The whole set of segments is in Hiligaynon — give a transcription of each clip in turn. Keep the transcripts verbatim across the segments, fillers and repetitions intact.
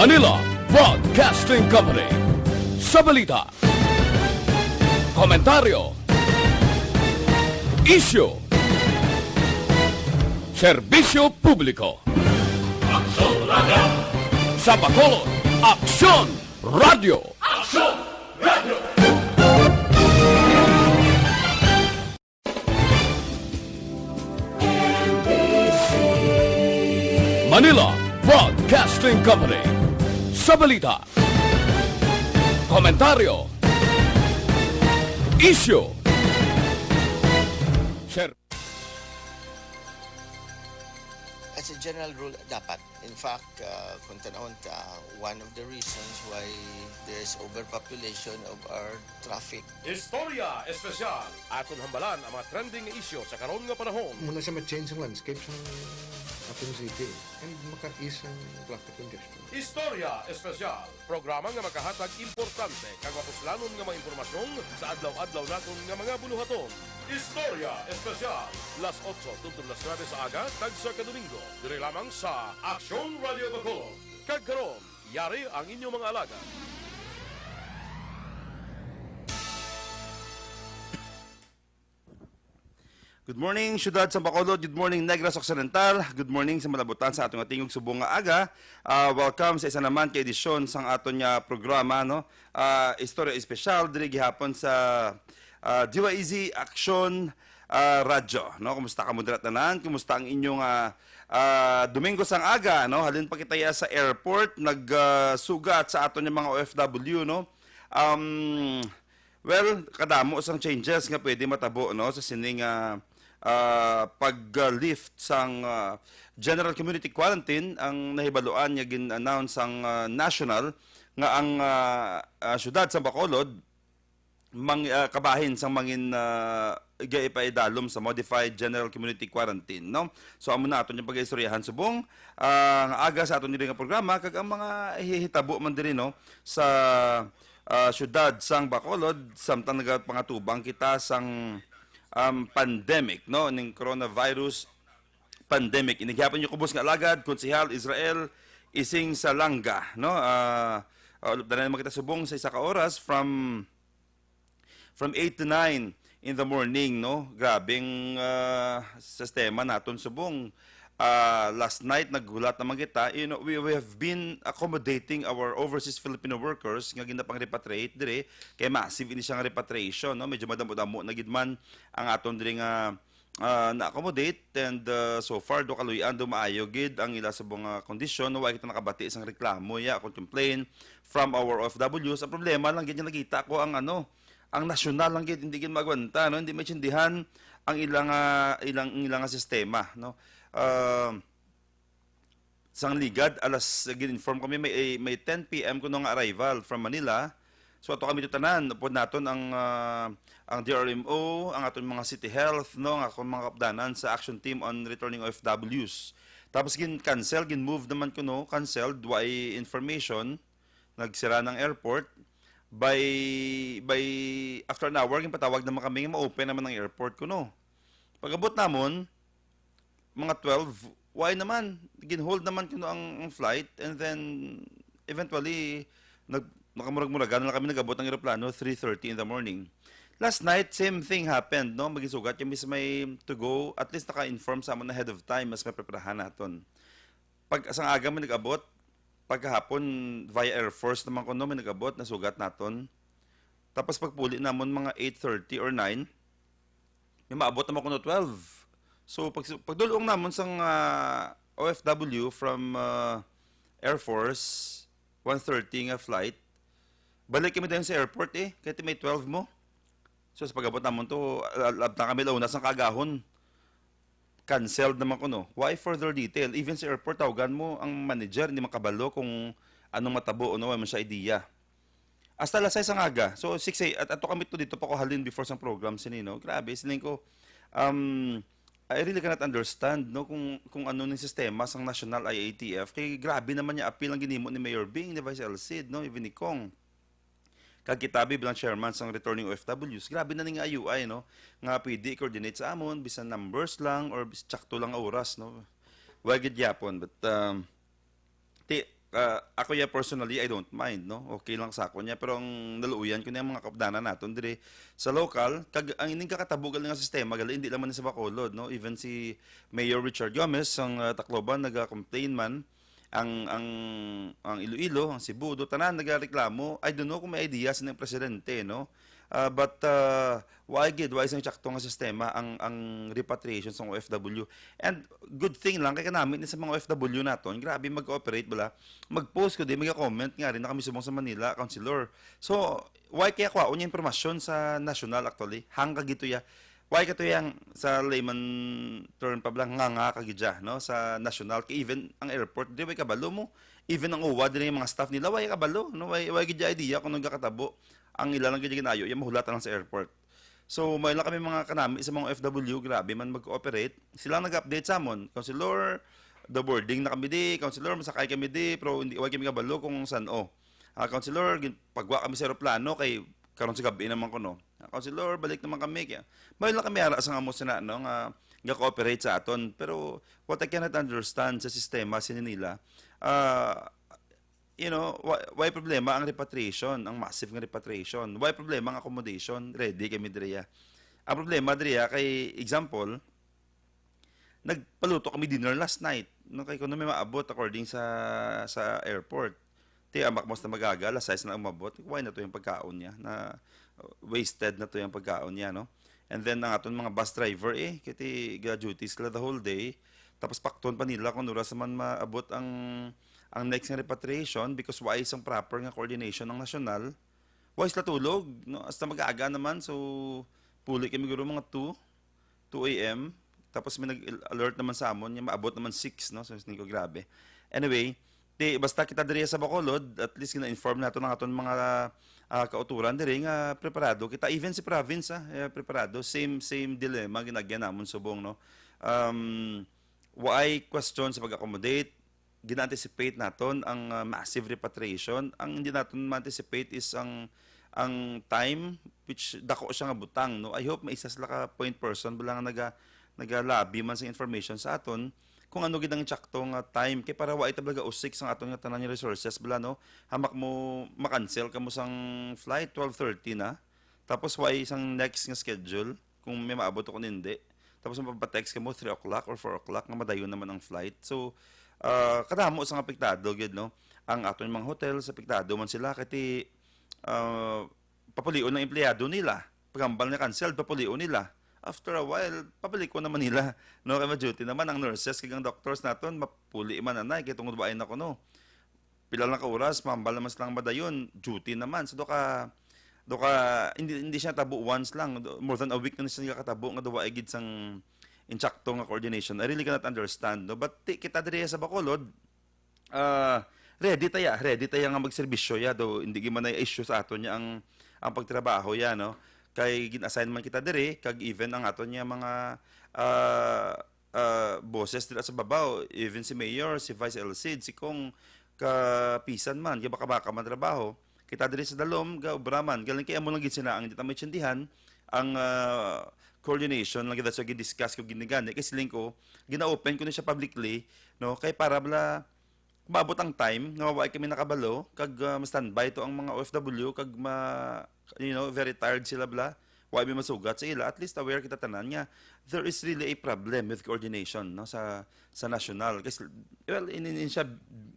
Manila Broadcasting Company. Sa balita, komentaryo, isyu, serbisyo publiko. Aksyon Radio. Sa Bacolod, Aksyon Radio. Aksyon Radio. Manila Broadcasting Company. Sa balita, komentaryo, isyu, ser- As a general rule, dapat. In fact, uh, kung tanawon ta, one of the reasons why there's overpopulation of our traffic. Istorya Espesyal. Aton hambalan ang mga trending nga isyu sa karon nga panahon. Muna siya ma-change ang landscape sa ating city and maka-ease ang traffic congestion. Istorya Espesyal. Programa nga makahatag importante kag mapuslanon nga mga impormasyon sa adlaw-adlaw naton nga mga buluhaton. Istorya Espesyal. Las otso tubtob las nuebe sa aga, tagsa ka Domingo, diri lamang sa Aksyon Radio Bacolod. Kag karon, yari ang inyong mga alagad. Good morning, Syudad sa Bacolod. Good morning, Negros Occidental. Good morning sa malabutan sa atong atingog subong nga aga. Ah, welcome sa isa naman ka edisyon sang aton nga programa, no? Ah, Istorya Espesyal diri gihapon sa ah, D Y E Z Aksyon ah, Radyo, no? Kumusta kamo dira tanan? Kumusta ang inyong ah, ah, Domingo sang aga, no? Halin pa kita ya sa airport, nagsugat sa aton nga mga O F W, no? Um, well, kadamo sang changes nga pwede matabo, no, sa sining ah, ah, pag-lift sang ah, general community quarantine ang nahibaluan nga gin-announce sang ah, national nga ang ah, ah, syudad sa Bacolod mang ah, kabahin sang mangin ah, gaipaidalom sa modified general community quarantine, no? So amo na aton yung pag-istoryahan subong ah, nga aga sa aton diri nga programa kag ang mga hihitabo man diri, no, sa ah, syudad sang Bacolod samtang nagapangatubang kita sang um, pandemic, no, ning coronavirus pandemic. Ini gihapon yung kubos nga alagad, Konsehal Israel Ising Salanga, no? Ah, uh, naman kita subong sa isa ka oras from from eight to nine in the morning, no? Grabing ah, sistema naton subong. Ah, last night naghulat naman kita, you know, we, we have been accommodating our overseas Filipino workers nga ginapang-repatriate dire kay massive ini siya nga repatriation, no? Medyo madamo-damo na gid man ang aton dire nga ah, na-accommodate and ah, so far do kaluy-an do maayo gid ang ila sa mga kondisyon, no? Wa kita nakabati sang reklamo ya, kung complain from our O F Ws. Ang problema lang gid nga nakita ko ang ano, ang nasyonal lang gid hindi gid magwanta, no? Hindi maintindihan ang ilang ah, ilang ilang sistema, no? Ah, sang ligad, alas gin-inform kami may may ten P M kuno nga arrival from Manila. So ato kami tanan, upod naton ang ah, ang D R M O, ang aton mga city health, no, ang akong mga kapdanan sa action team on returning O F Ws. Tapos gin-cancel, gin-move naman kuno, canceled, way information, nagsira ng airport. By by after an hour, ginpatawag naman kami nga ma-open naman ang airport kuno. Pag-abot namon, mga twelve, why naman? Gin-hold naman kuno ang, ang flight and then eventually nag nakamurag-muragan na lang kami nag-abot ang eroplano three thirty in the morning. Last night, same thing happened, no? Magisugat kami sa may to go, at least naka-inform sa amon ahead of time, mas mapreparahan naton. Pag sang aga mi nag-abot, pagkahapon via Air Force naman kuno mi nag-abot, nasugat naton. Tapos pagpuli namon mga eight thirty or nine, may maabot naman kuno twelve. So pag pagdulong namon sang ah, O F W from ah, Air Force, one thirty nga flight, balik kami dayon sa airport eh, kay may twelve mo. So sa pag-abot namon to, al- al- abtan kami launa sang kagahon. Canceled naman kuno. Why further detail? Even sa airport, tawagan mo ang manager, hindi makabalo kung anong matabo, no? Wala man siya idea. Hasta alas sais ang aga. So, six a, at ato kami to dito pa ko halin before sang program sini, no? Grabe, siling ko, um, I really cannot understand, no, kung kung ano ning sistema sang National I A T F. Kay grabe naman niya appeal ang ginimo ni Mayor Bing, ni Vice Elcid, no, even ni Cong. Kag kita bi bilang chairman sang returning O F Ws, grabe na ning I U I, no, nga pwede i-coordinate sa amon bisan numbers lang or bis- tsakto lang nga oras, no. Wa gid gyapon, but um, ti ah, ako ya personally, I don't mind, no? Okay lang sa ako niya. Pero ang naluoyan ko niya mga kaupdanan naton diri sa lokal, kag ang ining kakatabo gali nga sistema, gali, hindi lang man sa Bacolod, no? Even si Mayor Richard Gomez, ang, ah, Tacloban, naga-complain man. Ang, ang, ang Iloilo, ang Cebu, do, tanan nagareklamo. I don't know kung may idea sa inyong presidente, no? Ah, but, ah, why gid, why isang tsakto nga sistema ang, ang repatriation sa O F W? And good thing lang, kay kanami ni sa mga O F W naton, grabe mag-cooperate bala. Mag-post ko di, mag-comment nga rin na kami subong sa Manila, Councilor. So, why kaya kwaon niya impormasyon sa national actually? Hang ka gito ya. Why ka to yang sa layman term pa bala nga nga ka gid ya, no? Sa national, kay even ang airport, di why kabalo mo? Even ang uwa, diri yung mga staff nila, why kabalo, no? Why, why gid ya idea kung nagkakatabo? Ang ila lang gid ginayo, yung mahulatan lang sa airport. So, may lang kami mga kanami sa mga O F W, grabe man mag-cooperate. Sila nag-update sa amon, "Councilor, the boarding na kami di, Councilor, masakay kami di, pero hindi, why kami kabalo kung san-o. Ah, Councilor, gin-, pagwa kami sa eroplano, kay karon sa gabi naman ko, no? Ah, Councilor, balik naman kami." Kaya, may lang kami ara sa nga mo sina, no, nga, nga cooperate sa aton. Pero what I cannot understand sa sistema sini nila, ah, you know, why, why problema ang repatriation, ang massive nga repatriation? Why problema ang accommodation? Ready kami diriya. Ang problema diriya kay, example, nagpaluto kami dinner last night, no, kay kuno may maabot according sa, sa airport. Ti, amak mas na magaga, alas sais na umabot. Why na to yung pagkaon niya? Na, uh, wasted na to yung pagkaon niya, no? And then, ang aton mga bus driver, eh, kiti ga-duty sila the whole day. Tapos pakton pa nila kung oras man maabot ang, ang next nga repatriation because why isang proper nga coordination ang nasyonal. Why sila tulog, no? Hasta mag-aga naman, so puli kami guro mga two, two A M. Tapos may nag-alert naman sa amon, nga maabot naman six, no? So, sining ko, grabe. Anyway, di, basta kita diri sa Bacolod, at least gina-inform nato ang aton mga, ah, kauturan diri nga preparado kita. Even si province, ah, eh, preparado. Same, same dilemma ginagyan namon subong, no? Um, why question sa pag-accommodate? Gina-anticipate naton ang, ah, massive repatriation. Ang hindi naton ma-anticipate is ang, ang time, which dako siya nga butang, no? I hope may isa sila ka point person bala nga naga-, naga-lobby man sa information sa aton kung ano gid ang eksakto nga time, kay para wa ita bala gausik sa aton nga tanan nga resources bala, no? Hamak mo, ma-cancel ka mo sang flight twelve thirty na, tapos wa isang next nga schedule kung may maabot o kung hindi. Tapos magpa-text ka mo three o'clock or four o'clock nga madayon naman ang flight. So, ah, kadamo sang apektado gyud, no? Ang aton mga hotels, apektado man sila kay ti, ah, papulion ang empleyado nila. Paghambal na cancel, papulion nila. After a while, pabalik ko naman nila. No, kay ma-duty naman ang nurses kag ang doctors naton, mapuli man anay kay tungod waay na kuno. Pila lang ka oras, mahambal naman silang madayon, duty naman. So, do ka, do ka, hindi, hindi siya tabo once lang. Do, more than a week na siya katabo nga do waay gid sang insakto nga coordination. I really cannot understand, no? But ti-, kita diri sa Bacolod, ah, ready taya, ready taya nga magserbisyo ya, do hindi gyud man na issue sa aton niya ang, ang pagtrabaho ya, no? Kay gin-assign man kita diri, kag even ang aton niya mga, ah, ah, boses dira sa babaw, even si Mayor, si Vice Elcid, si Cong, kapisan man, kay baka-baka man trabaho. Kita diri sa dalom, gaobra man. Galing kay amo lang gid sila ang hindi ta maintindihan, ang, ah, coordination lang kita sa gin-discuss ko ginigani. Kay siling ko, gina-open ko ni siya publicly, no? Kay para bala, maabot ang time nga wa kami nakabalo, kag, ah, ma-standby to ang mga O F W, kag ma-, you know, very tired sila bala. Wa mi masugat sa ila, at least aware kita tanan nga there is really a problem with coordination, no, sa, sa national. Kasi, well, in, in, in siya,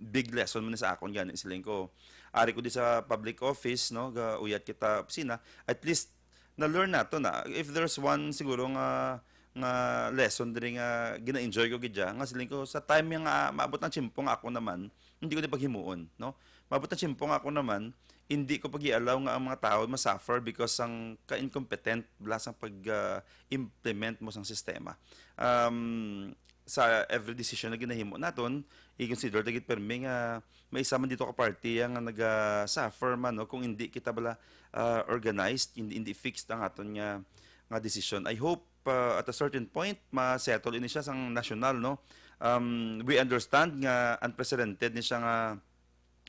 big lesson man sa akon gani, siling ko. Ari ko di sa public office, no, ga-, uyat kita opisina, at least na-learn nato na. If there's one siguro nga, nga lesson diri nga gina-enjoy ko gid, nga siling ko, sa time nga maabot ang tiyempo nga ako naman, hindi ko di paghimuon, no? Maabot ang tiyempo nga ako naman, hindi ko pag-i-allow nga ang mga tao ma-suffer because sang ka-incompetent bala sang pag, ah, implement mo sang sistema. Um, sa every decision na ginahimo naton, i-consider ta gid permi nga may isa man dito ka party nga naga-suffer man, no, kung hindi kita bala, ah, organized, hindi, hindi fixed ang aton nga, nga decision. I hope, ah, at a certain point, ma-settle ini siya sang national, no? Um, we understand nga unprecedented ni siya nga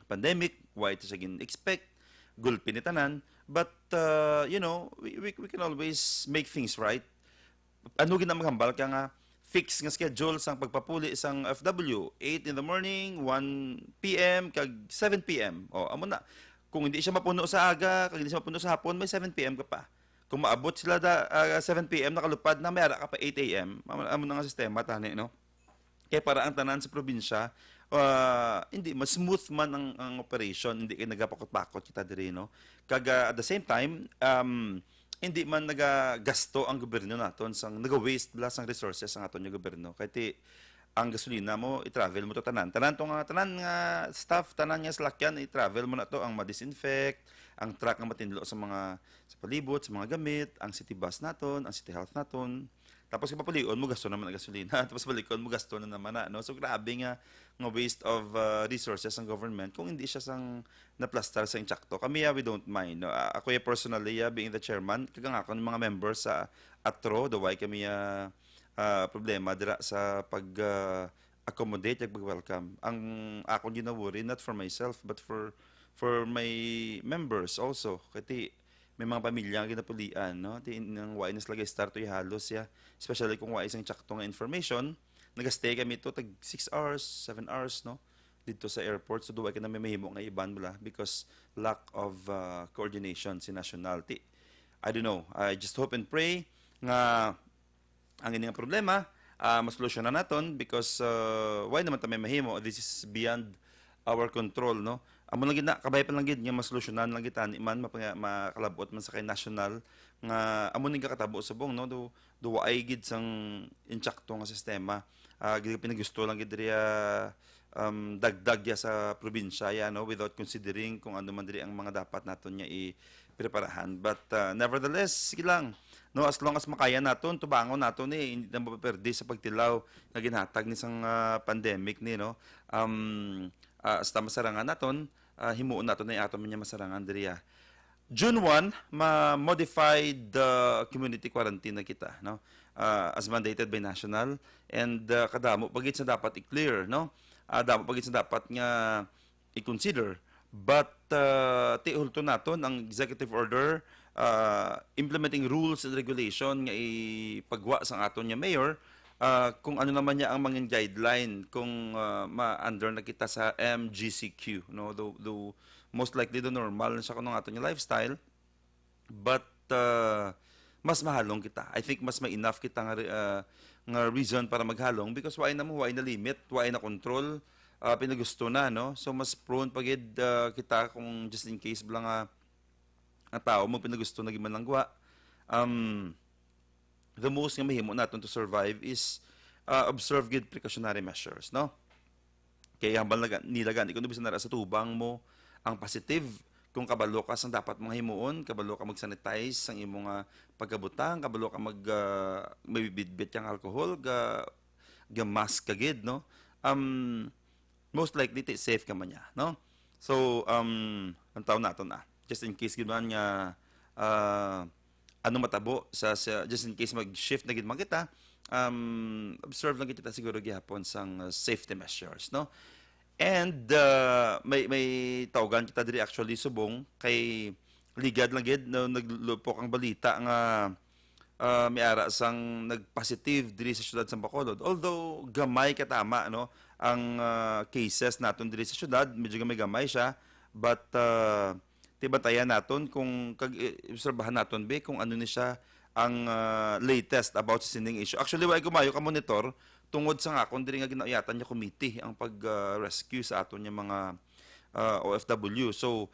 pandemic, wa ito siya gin-expect, gulpi ni tanan, but, uh, you know, we, we, we can always make things right. Ano gid ang maghambal ka nga fix nga schedule sang pagpapuli sang O F W, eight in the morning, one P M, kag seven P M. O, amo na. Kung hindi siya mapuno sa aga, kag hindi siya mapuno sa hapon, may seven P M ka pa. Kung maabot sila da, ah, seven P M, nakalupad na, may ara ka pa eight A M. Amo, amo na nga sistema, tani, no? Kaya para ang tanan sa probinsya, ah, hindi, mas smooth man ang, ang operation, hindi kay nagapakot-pakot kita diri, no? Kag, ah, at the same time, um, hindi man nagagasto ang gobyerno naton sang, naga-waste bala sang resources ang aton nga gobyerno. Kay ti, ang gasolina mo, i-travel mo to tanan. Tanan to nga, tanan nga staff, tanan nga salakyan, i-travel mo na to, ang ma-disinfect, ang truck nga matinlo sa mga, sa palibot, sa mga gamit, ang city bus naton, ang city health naton. Tapos kapapulion mo, gasto naman ang gasolina. Tapos balikon mo, gasto na naman na, no? So, grabe nga, nga waste of, uh, resources ang government kung hindi siya sang naplastar sa insakto. Kami, ah, we don't mind, no? Ah, ako, ya, personally, ya, being the chairman, kag ang akon mga members sa atro, the why kami, ah, ah, problema dira sa pag, ah, accommodate, kag pag-welcome. Ang akon ginaworry, not for myself, but for, for my members also. Kay ti, may mga pamilya nga ginapulian, no? Ti, nang wa na sila ga-start to, ihalos siya. Especially kung wa isang tsakto nga information, nagastay kami to tag six hours, seven hours, no? Dito sa airport. So, duwa ka na may mahimo nga iban bala because lack of, uh, coordination sa national. Ti, I don't know. I just hope and pray nga ang ini nga problema, ah, masolusyonan naton because, uh, why naman ta may mahimo? This is beyond our control, no? Amo lang gid na, kabay pa lang gid nga masolusyonan lang gid tani man, mapanga-, makalabot man sa kay national nga amo ning kakatabo subong, no? Do, do waay gid sang insakto nga sistema. Ah, gid pinagusto lang gid diri, ah, um, dagdag ya sa probinsya ya, no? Without considering kung ano man diri ang mga dapat naton nga i-preparahan. But, uh, nevertheless, sige lang. No, as long as makaya naton, tubangon naton ni, hindi na mapaperde sa pagtilaw nga ginhatag ni sang, ah, pandemic ni, no? Um, ah, hasta masarangan naton, ah, himuon naton na aton man niya masarangan diri, ah. June one, ma-modified, uh, community quarantine na kita, no? Ah, as mandated by national, and, uh, kadamo pa gid sa dapat i-clear, no? Ah, damo pa gid sa dapat nga i-consider. But, uh, ti, hulton naton ang executive order, uh, implementing rules and regulation nga ipagwa sang aton nga mayor, uh, kung ano naman niya ang mangin guideline kung, uh, ma-under na kita sa M G C Q, no? Though, though most likely do normal na siya kuno ang aton nga lifestyle. But, uh, mas mahalong kita. I think mas may enough kita nga re-, uh, nga reason para maghalong because why na mo, why na limit, why na control, uh, pinagusto na, no? So, mas prone pa gid, uh, kita kung just in case bala nga, nga tao mo pinagusto na gid manlangwa. Um, the most nga mahimo naton to survive is, uh, observe gid precautionary measures, no? Kay hambal na ga-, nila gani kung bisan nara sa tubang mo ang positive, kung kabalo ka sang dapat mga himuon, kabalo ka mag-sanitize sang imo nga pagkabutang, kabalo ka mag, ah, may bitbit kang alcohol, ga, ga-mask ka gid, no? Um, most likely, ti, safe ka man niya, no? So, um, ang taon naton, ah, just in case gid man nga, ah, ano matabo sa, sa, just in case mag-shift na gid man kita, um, observe lang gid kita siguro gihapon sang, uh, safety measures, no? And, uh, may, may tawgan kita diri actually subong kay ligad lang gid, no, naglupok ang balita nga, uh, may ara sang nagpositive diri sa siyudad sa Bacolod. Although gamay katama, no, ang, uh, cases naton diri sa siyudad, medyo gamay-gamay siya, but, uh, ti bantayan naton kung kag, eh, obserbahan naton, be, kung ano ni siya ang, ah, latest about sa sining issue. Actually, wa ko maayo ka monitor tungod sa nga akon diri nga ginauyatan nga committee ang pag, ah, rescue sa aton nga mga, ah, O F W. So,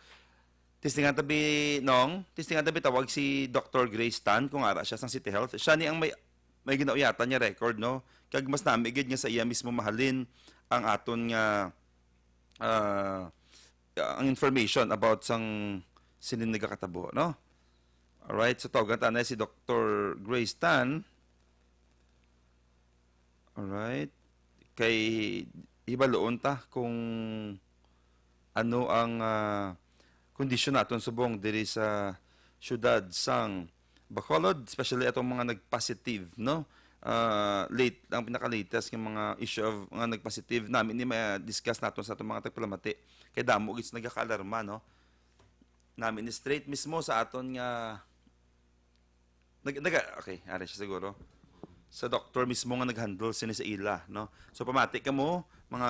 testingan tabi, Nong, testingan tabi tawag si Doctor Grace Tan kung ara siya sang City Health. Siya ni ang may, may ginauyatan nga record, no? Kag mas nami gid nga sa iya mismo mahalin ang aton nga, ah, ang information about sang sinin nagakatabo, no? Alright, so tawagan ta na si Doctor Grace Tan. Alright. Kay hibaloon ta kung ano ang, ah, kondisyon naton subong diri sa siyudad sang Bacolod, especially atong mga nag-positive, no? Ah, late, ang pinaka-latest nga mga issue of nga nag-positive, nami ni ma-discuss naton sa atong mga tagpalamati. Kay damo gid sa nagakaalarma, no? Nami ni straight mismo sa aton nga nag-, naga-, okay, ari siya siguro. sa doktor mismo nga nag-handle sini sa ila, no? So, pamati kamo, mga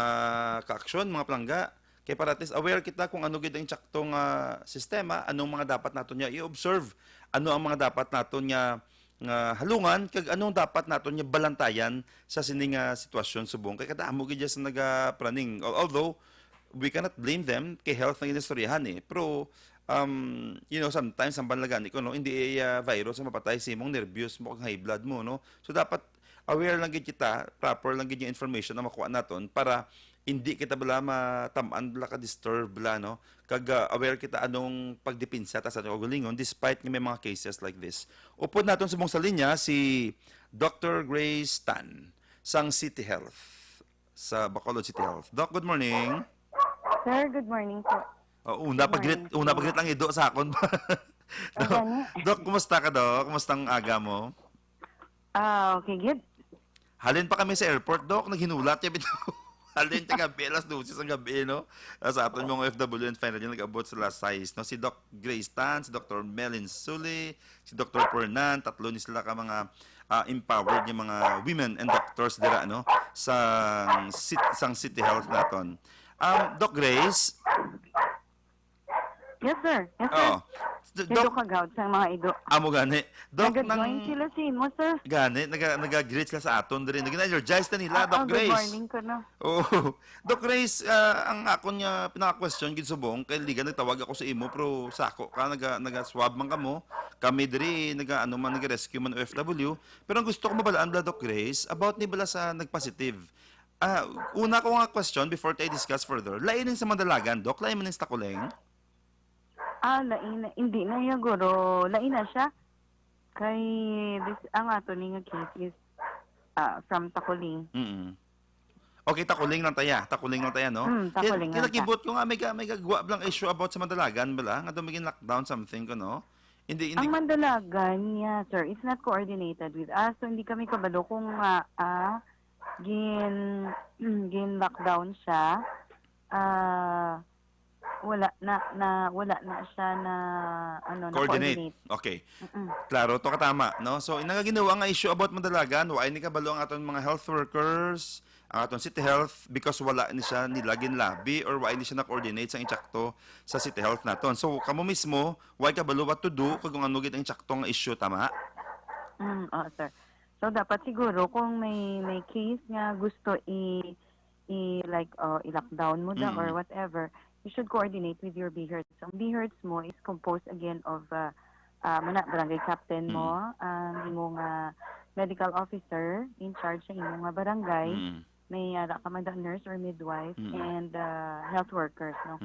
ka-aksyon, mga palangga, kay para at least aware kita kung ano gid ang tsakto nga sistema, anong mga dapat naton nga i-observe, ano ang mga dapat naton nga, nga halungan, kag anong dapat naton nga balantayan sa sini nga sitwasyon subong kay kadamo gid sa nagapraning. Al-, although, we cannot blame them kay health na ginastoryahan eh. Pero, um, you know, sometimes ang banlagan ko, no, hindi iya virus ang mapatay sa imong nervyos mo kag high blood mo, no? So, dapat aware lang gid kita, proper lang gid yung information na makuha naton para hindi kita bala matam-an bala ka disturb bala, no? Kag, ah, aware kita anong pagdepensa ta sa aton kaugalingon despite nga may mga cases like this. Upod naton subong sa linya si Doctor Grace Tan sang City Health, sa Bacolod City Health. Doc, good morning. Sir, good morning po. Oh, una Good pa greet, morning. Una pa greet ang ido sa akon. Ay, Doc, gani. Doc, kumusta ka, Doc? Kumusta ang aga mo? Ah, okay, good. Halin pa kami sa airport, Doc. Naghinulat kami. Halin ta gabi, alas dose sa gabi, no? Ah, sa aton mga O F W and finally nag-abot sa alas sais, no? Si Doc Grace Tan, si Doctor Melin Suli, si Doctor Pernan, tatlo ni sila ka mga, ah, empowered nga mga women and doctors dira, no? Sang cit-, sang City Health naton. Um, Doc Grace? Yes, sir. Yes, sir. Oh. Doc, Kagaw sa mga ido. Amo gani. Doc, nag-join sila sa imo, sir. Gani, naga-, naga-greet sila sa aton diri. Nag-energize na nila, ah, Doc Grace. Good morning ko, no? Oh. Doc Grace, ah, ang akon nga pinaka-question gid subong, kay liga nagtawag ako sa imo, pero sako ka, naga-, naga-swab man kamo. Kami diri, naga-, ano man, naga-rescue man O F W. Pero ang gusto ko mabalaan bala, Doc Grace, about ni bala sa nagpositive. Ah, una ko nga question before tayo discuss further. Lain ning sa Mandalagan, Doc? Lain man ning sa Takuling? Ah, lain na. Hindi na iya, guro. Lain na siya. Kay this, ang ato ni nga case is, ah, from Takuling. Mm-mm. Okay, Takuling lang taya. Takuling lang taya, no? Mm, Takuling lang ta. Kinakibot ko nga may ga-, may gagwa blang issue about sa Mandalagan bala, nga daw may gin-lockdown something ko, no? Hindi, hindi. Ang Mandalagan, yeah, sir, it's not coordinated with us. So, hindi kami kabalo kung, ah, ah, gin-, gin-lockdown siya. Ah, wala na, na, wala na siya na, ano, na-coordinate. Coordinate. Okay. Mm-mm. Klaro, to katama, no? So, ina nga ginawa nga issue about Mandalagan, wa ni kabalo ang aton mga health workers, ang aton City Health, because wala ni siya nila ginlabi or wa ni siya na-coordinate sa insakto sa City Health naton. So, kamo mismo, wa kabalo what to do kung ano gid ang insakto nga issue, tama? Mm, oo, sir. So, dapat siguro kung may, may case nga gusto i-, i-, like, uh, i-lockdown mo da or whatever, you should coordinate with your BHERTs. Ang BHERTs mo is composed again of, uh, uh, muna, barangay captain mo, ang imo nga medical officer in charge sa imo nga barangay, may ara ka man da nurse or midwife, and, uh, health workers, no?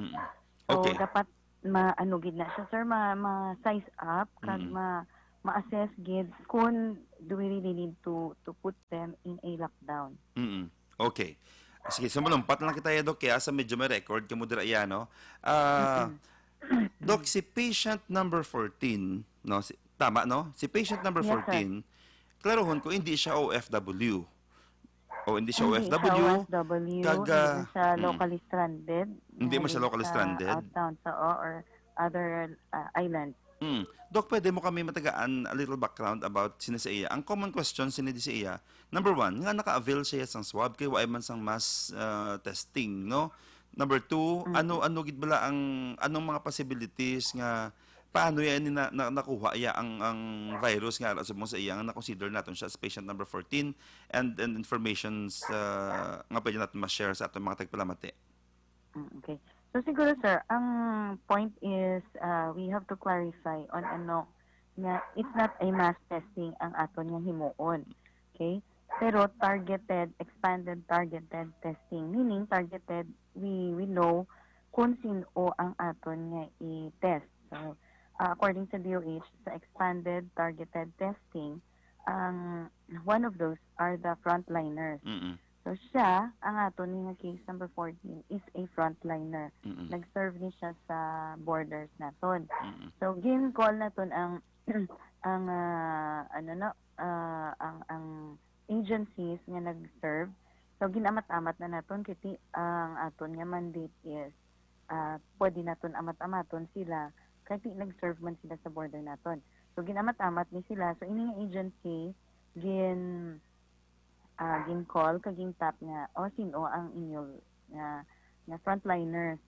So, dapat ma-, ano gid na siya, sir, ma-, ma-size up, kag ma-, ma-assess gid kung do we really need to, to put them in a lockdown. Mm. Okay. Sige, so malumpat lang kita, ya, Doc, kaya sa medyo may record kamo dira, ya, no? Ah, Doc, si patient number fourteen, no? Si, tama, no? Si patient number fourteen, klarohon ko, hindi siya O F W. O, hindi siya O F W. Hindi siya O F W, kag, hindi ah, siya locally stranded. Hindi man siya locally stranded. Out towns, oo, or other, ah, islands. Mm. Doc, pwede mo kami matagaan a little background about sini sa iya? Ang common question sini di sa iya, number one, nga naka-avail siya sang swab kay wa man sang mass, ah, testing, no? Number two, ano, ano gid bala ang, anong mga possibilities nga paano yan na, na, nakuha iya ang, ang virus nga ara subong sa iya nga na-consider naton siya as patient number fourteen and, and informations, ah, nga pwede naton ma-share sa aton mga tagpalamati? Mm, okay. So, siguro, sir, ang point is, ah, we have to clarify on ano nga it's not a mass testing ang aton nga himuon. Okay? Pero targeted, expanded targeted testing. Meaning, targeted, we, we know kung sino ang aton nga i-test. So, ah, according sa D O H, sa expanded targeted testing, ang one of those are the frontliners. Mm-mm. So, siya, ang aton ni nga case number fourteen, is a frontliner. Mm-mm. Nag-serve ni siya sa borders naton. Mm-mm. So, gin-call naton ang, ang, ah, ano na, ah, ang, ang agencies nga nag-serve. So, ginamat-amat na naton, kay ti-, ang aton nga mandate is, ah, pwede naton amat-amaton sila, kay ti-, nag-serve man sila sa border naton. So, ginamat-amat ni sila. So, ini nga agency, gin, ah, gin-call kag gin-tap nga, "O, sin-o ang inyo nga, nga frontliner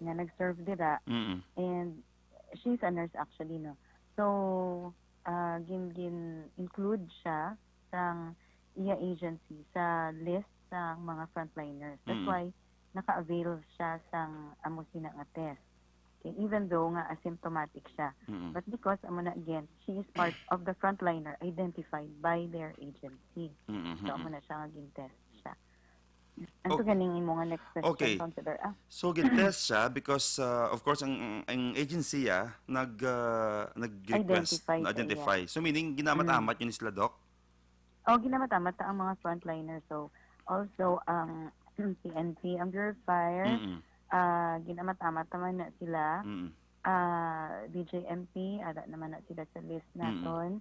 nga nag-serve dira?" Mm. And she's a nurse actually, no? So, ah, gin-, gin-include siya sang iya agency sa list sang mga frontliners. That's Mm. why naka-avail siya sang amo sina nga test. Okay, even though nga asymptomatic siya. Mm. But because, amo na again, she is part of the frontliner identified by their agency. Mm, mm, So, amo mm. na siya nga gin-test siya. Ang Okay. ganing imo nga next question, Okay. Counselor. Ah, So, gin-test siya because, uh, of course, ang, ang, ang agency, ah, nag, uh, nag-request, Identify sa na-identify. So, meaning, ginamat-amat Mm. yun sila, Doc? Oh, ginamat-amat ang mga frontliner. So, also ang P N P, ang Bureau of Fire, Mm-mm. ah, ginamat-amat naman na sila. Mm-mm. Ah, D J M P, ara naman na sila sa list Mm-mm. naton.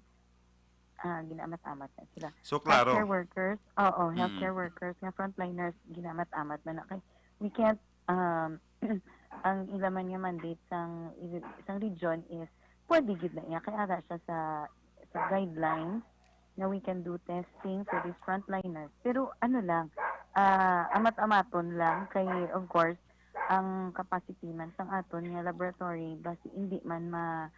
Ah, ginamat-amat na sila. So, klaro. Healthcare workers, oo, Mm-mm. healthcare workers nga frontliners, ginamat-amat man na. Kay, we can't, um, ang ila man nga mandate sang, sang region is, pwede gid na iya, kay ara siya sa, sa guidelines na we can do testing for these frontliners. Pero ano lang, ah, amat-amaton lang kay, of course, ang capacity man sang aton nga laboratory, basi hindi man ma-,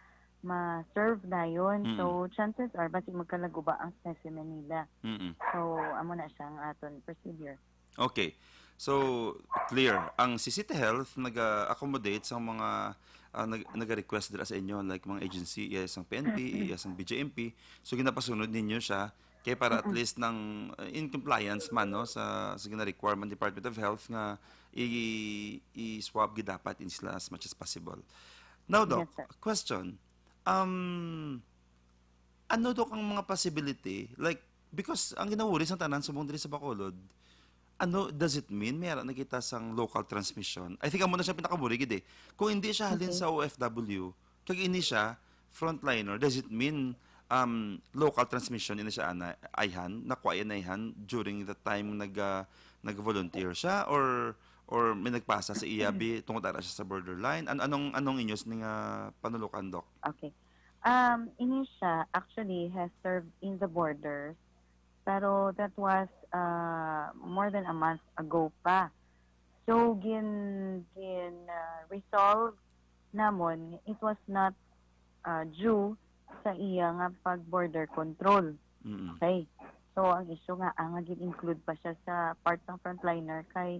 ma-serve dayon. Mm. So, chances are, basi magkalaguba ang specimen nila. Mm-mm. So, amo na siya ang aton procedure. Okay. So, clear. Ang C C T Health naga-accommodate sa mga, ah, nag-, naga-request dira sa inyo, like mga agency, iya sang P N P, iya sang B J M P. So, ginapasunod ninyo siya kay para at Mm-mm. least nang, uh, in compliance man, no, sa, sa gina-requirement Department of Health nga i-, i-swab gid dapat in sila as much as possible. Now, Doc, Yes, sir. question. Um, ano, Doc, ang mga possibility? Like, because ang ginawuri sa tanan subong diri sa Bacolod, ano, does it mean may ara na kita sang local transmission? I think amo na siya pinakawuri gid eh. Kung hindi siya halin Okay. sa O F W, kag ini siya frontliner, does it mean, um, local transmission ini siya ana, ayhan, nakuha yan ayhan during the time nag, ah, nag-volunteer siya, or, or may nagpasa sa iya bi tungod ara siya sa borderline? An-, anong, anong inyo sini nga panulukan, Doc? Okay. Um, ini siya actually has served in the borders, pero that was, uh, more than a month ago pa. So, gin-, gin, uh, resolve namon, it was not, uh, due sa iya nga pag-border control. Mm-mm. Okay. So, ang issue nga, ang gin-include pa siya sa part ng frontliner kay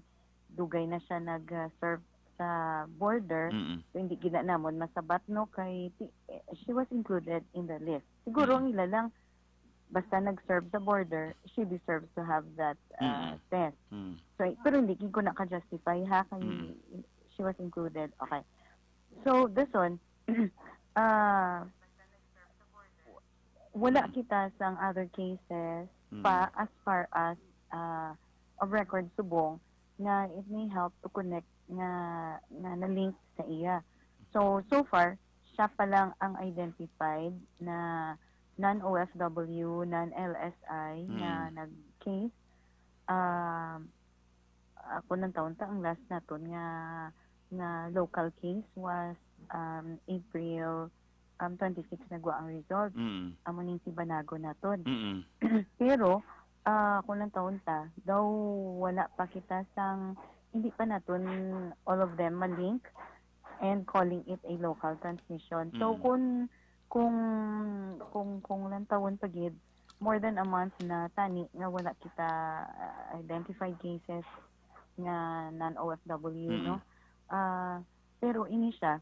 dugay na siya nag-, uh, serve sa border. Mm-mm. So, hindi gid na namon masabat, no, kay ti-, eh, she was included in the list. Siguro Mm-mm. nila lang, basta nag-serve sa border, she deserves to have that, uh, Mm-mm. test. Mm. So, eh, pero hindi gid ko na ka-justify, ha, kay Mm. she was included. Okay. So, dason, ah, wala Mm. kita sang other cases Mm. pa as far as, ah, of record subong nga it may help to connect nga, nga na-link sa iya. So, so far, siya pa lang ang identified na non-O F W, non-L S I nga Mm. nag-case. Um, ah, kung nang taon ta, ang last naton nga, nga local case was, um, April, um, twenty-six nagwa ang result. Mm. Amo ning si Banago naton. Mm. Pero, ah, kung nang taon ta, daw wala pa kita sang, hindi pa naton all of them ma-link and calling it a local transmission. So, Mm. kung, kung, kung, kung lantawon pa gid, more than a month na tani nga wala kita, ah, identified cases nga non-O F W, Mm. no? Ah, pero ini siya,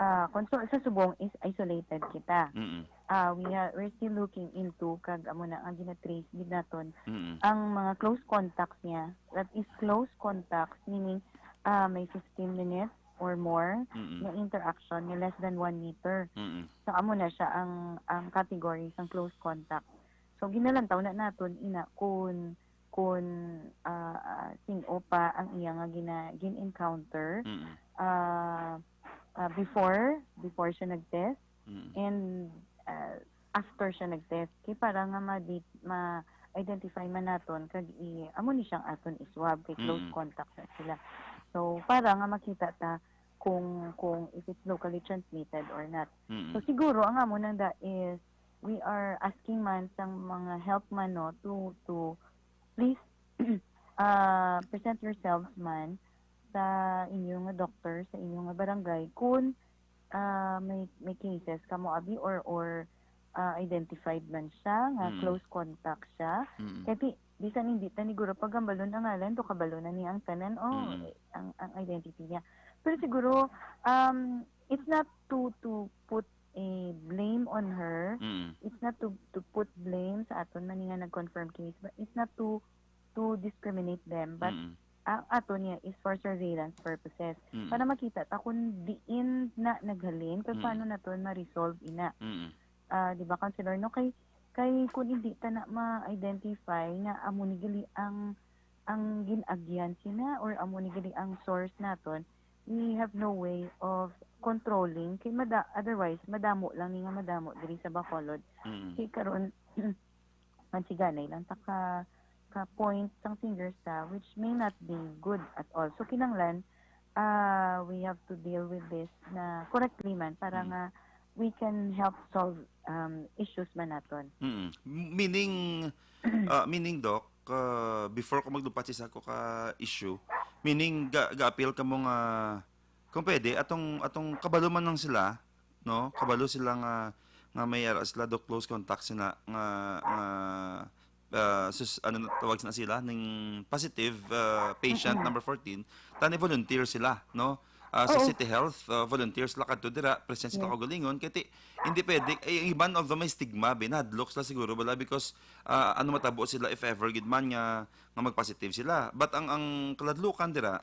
ah, kung so, sa subong is isolated kita. Mm. Ah, we are, we're still looking into kag amo na nga gina-trace gid naton Mm. ang mga close contacts niya, that is close contacts, meaning, ah, may fifteen minutes or more Mm. nga interaction nga less than one meter. Mm. So, amo na siya ang, ang category sang close contact. So, ginalantaw na naton ina kung, kung, ah, ah, sin-o pa ang iya nga gina-, gin-encounter, Mm. ah, ah, before, before siya nag-test, Mm. and, ah, after siya nag-test. Kay para nga ma-, ma-identify man naton kag i-, amo ni siyang aton i-swab kay close Mm. contact na sila. So, para nga makita ta kung, kung if it's locally transmitted or not. Mm. So, siguro ang amo nang da is we are asking man sang mga help man, no, to, to please, ah, present yourselves man sa inyo nga doctor, sa inyo nga barangay, kung, ah, may, may cases kamo, abi, or, or, ah, identified man siya nga Mm. close contact siya. Mm. Kay ti-, bisan hindi ta ni guro pagambalon ang ngalan, to kabalo na niya ang tanan, oh, Mm. ang, ang identity niya. Pero siguro, um, it's not to, to put a blame on her. Mm. It's not to, to put blame sa aton man nga nag-confirm case, but it's not to, to discriminate them, but Mm. ang ato niya is for surveillance purposes. Mm. Para makita ta kung diin na naghalin, kag Mm. paano naton ma-resolve ina. Mm. Ah, di ba, Councilor, no? Kay, kay kung hindi ta na ma-identify nga amo ni gali ang, ang gin-agyan sina or amo ni gali ang source naton, we have no way of controlling. Kay mada-, otherwise, madamo lang ni nga madamo diri sa Bacolod. Mm. Kay karon, mansiganay lang ta ka, ka point sang fingers ta, which may not be good at all. So, kinahanglan, ah, we have to deal with this na correctly man para Mm. nga we can help solve, um, issues man naton. Mm. M-, meaning, ah, meaning, Doc, ah, before ko maglupat sa ako ka issue, meaning, ga-, ga-appeal ka mo nga, kung pwede, atong, atong kabalo man lang sila, no? Kabalo sila nga, nga may ara sila, do close contact sila nga, nga, ah, sus-, ano na, tawag na sila, ning positive, ah, patient Mm-mm. number fourteen, tani volunteer sila, no? Ah, sa Oo. City Health, ah, volunteer sila kadto dira, present sila Yes. kaugalingon, kay ti-, hindi pwede, eh, ang iban, although may stigma, binadlok sila siguro, wala, because, ah, ano matabo sila if ever gid man nga, nga mag-positive sila. But ang, ang kaladlukan dira,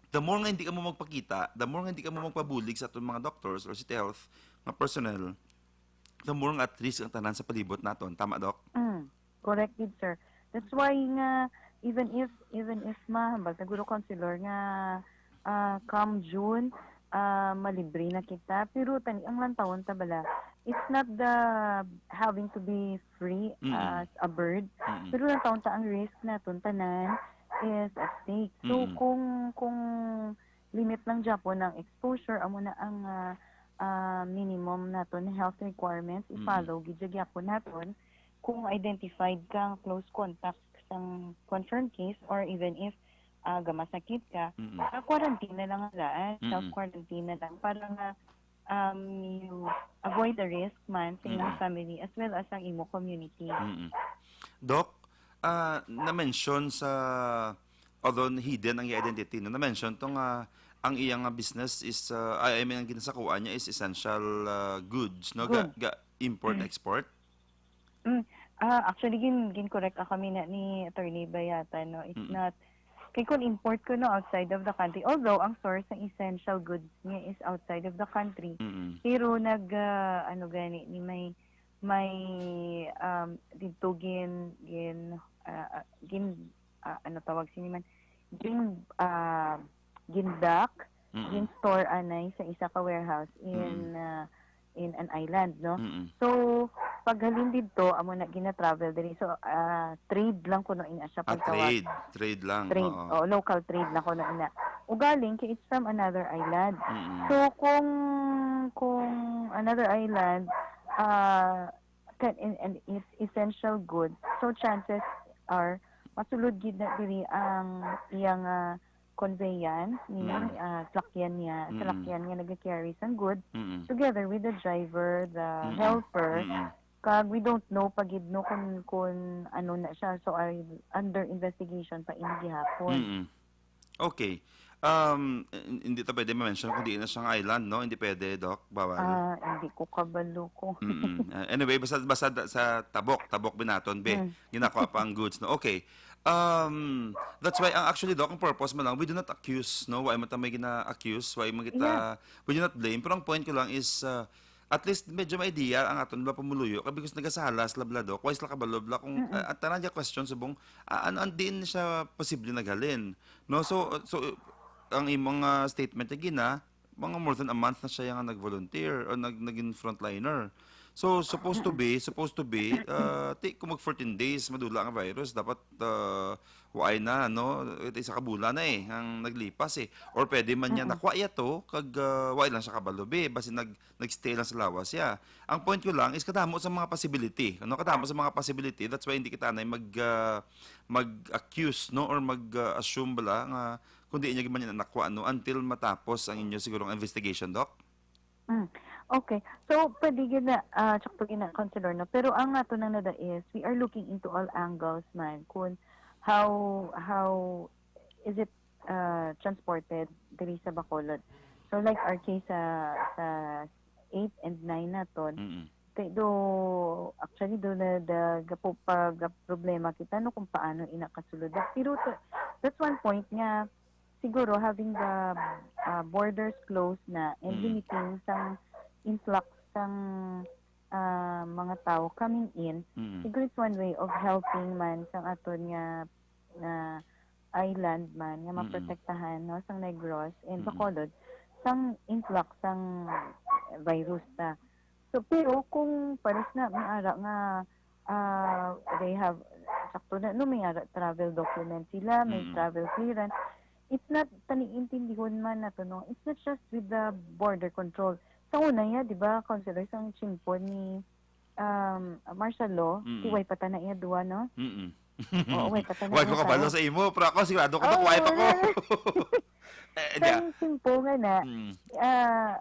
the more nga hindi ka mo magpakita, the more nga hindi ka mo magpabulig sa aton mga doctors or City Health nga personnel, the more nga at risk ang tanan sa palibot naton. Tama, Doc? Mm, correct gid, sir. That's why nga, even if, even if ma-, hambal, siguro, Councilor, nga, ah, come June, ah, malibre na kita. Pero tani, ang lantawon ta bala, it's not the having to be free Mm-mm. as a bird. Mm-mm. Pero lantawon ta ang risk naton tanan is at stake. So, Mm-mm. kung, kung limit lang gyapon ang exposure, amo na ang, ah, ah, minimum naton health requirements, Mm-mm. i-follow gid siya gyapon naton. Kung identified ka nga close contact sang confirmed case, or even if, ah, gamasakit ka, Mm-mm. ah, quarantine na lang ang daan, Mm-mm. self-quarantine na lang para nga, um, you avoid the risk man sa imong Mm-mm. family as well as ang imo community. Mm-mm. Doc, ah, na-mention sa, although hidden ang iyang identity, no? Na-mention to nga ang iyang nga business is, ah, I, I mean, ang ginasakuan niya is essential, ah, goods, no? Ga, Goods. Ga import, Mm. export? Mm. Ah, actually, gin-, gin-correct ako kami na ni Attorney Bayata, no? It's Mm-mm. not, kay kung import ko, no, outside of the country, although ang source ng essential goods niya is outside of the country, Mm-mm. pero nag, ah, ano gani, ni may, may, um, dito gin, gin, ah, ah, gin, ah, ano tawag sini man, gin, ah, gindak, Mm-mm. gin-store anay sa isa ka warehouse in, Mm-mm. ah, in an island, no? Mm-mm. So, paghalin didto, amo na gina-travel diri. So, ah, trade lang kuno ina siya Ah, pagtawag. Trade. Trade lang, Trade. oo. Oh, local trade lang kuno ina. Ugaling kay it's from another island. Mm-mm. So, kung, kung another island, ah, can, and, and it's essential good, so chances are, masulod gid na diri ang iyang, ah, conveyance, meaning, Mm. ah, salakyan niya, Mm-mm. salakyan nga nag-carry sang good, Mm-mm. together with the driver, the Mm-mm. helper, Mm-mm. kag we don't know pa gid, no, kung, kung ano na siya. So, are under investigation pa ini gihapon. Mm-mm. Okay. Um, hin-, hindi ta pwede ma-mention kung diin na siyang island, no? Hindi pwede, Doc? Bawal? Ah, hindi ko kabalo ko. Mm-mm. Ah, anyway, basta, basta da-, sa Tabok, Tabok Binaton, be. Hmm. Ginako pa ang goods, no? Okay. Um, that's why, ang, actually, Doc, ang purpose mo lang, we do not accuse, no? Why mo ta may gina-accuse? Why mo kita, Yeah. we do not blame? Pero ang point ko lang is, uh, at least medyo may idea ang aton mga pumuluyo, kay because nagasala sila bala, Doc, why sila kabalo bala kung, Mm-mm. ah, ang tanan niya question subong, ah, ano, ang diin siya posible naghalin, no? So, so, ang imong, ah, statement lagi na, mga more than a month na siya nga nag-volunteer o nag-, naging frontliner. So, supposed to be, supposed to be, ah, ti, kung mag fourteen days, madula nga virus, dapat, ah, waay na, no? Ito, isa ka bulan na eh, ang naglipas eh. Or pwede man niya, mm-mm, nakuha iya to, kag, ah, waay lang siya kabalo, be. Basi nag, nag-stay lang sa lawas siya. Ang point ko lang is kadamo sa mga possibility. Ano, kadamo sa mga possibility. That's why hindi kita na mag, ah, mag-accuse, no? Or mag, ah, assume bala nga kung di niya man yan nakuha, no? Until matapos ang inyo siguro ang investigation, Doc? Mm. Okay. So, pwede gyud na, ah, tsakto gyud na, Councilor, no? Pero ang ato nang nada is, we are looking into all angles man kung how, how is it, ah, transported diri sa Bacolod. So, like our case sa, sa eight and nine naton, mm-mm, kay do, actually, do na, da, gapo, pa, ga-, problema kita, no, kung paano ina kasulod. Pero to, that's one point nga, siguro having the, ah, borders closed na and, mm, limiting sang influx sang, ah, mga tao coming in, mm, siguro it's one way of helping man sang aton nga, nga island man nga, mm-mm, maprotektahan, no, sang Negros and, mm-mm, Bacolod sang influx sang virus ta. So, pero kung pares na, may ara nga, ah, they have, sakto na, no, may ara travel document sila, may, mm-mm, travel clearance. It's not, tani intindihon man nato, no? It's not just with the border control. Sa una niya, di ba, Councilor, sang tiyempo ni, um, martial law, mm-mm, si way pa ta na iya duwa, no? Mm-mm. Oo, way pa ta na. Way ko kabalo sa imo, pero ako sigurado ko, oh, way pa ko. Eh, sang tiyempo nga na, mm, ah,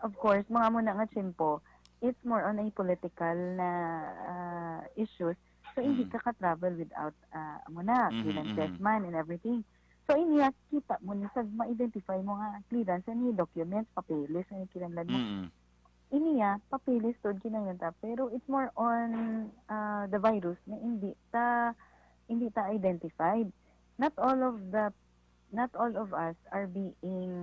of course, mga amo na nga tiyempo, it's more on a political na, ah, issues. So, hindi, mm, ka ka-travel without, ah, amo na, mm-hmm, clearances, mm-hmm, man and everything. So, iniya, kita mo ni sa ma-identify mo nga clearance, ni documents, papeles, ni kinahanglan mo. Mm-hmm. Iniya, papeles tod kinahanglan ta. Pero it's more on, ah, the virus na hindi ta, hindi ta identified. Not all of the, not all of us are being,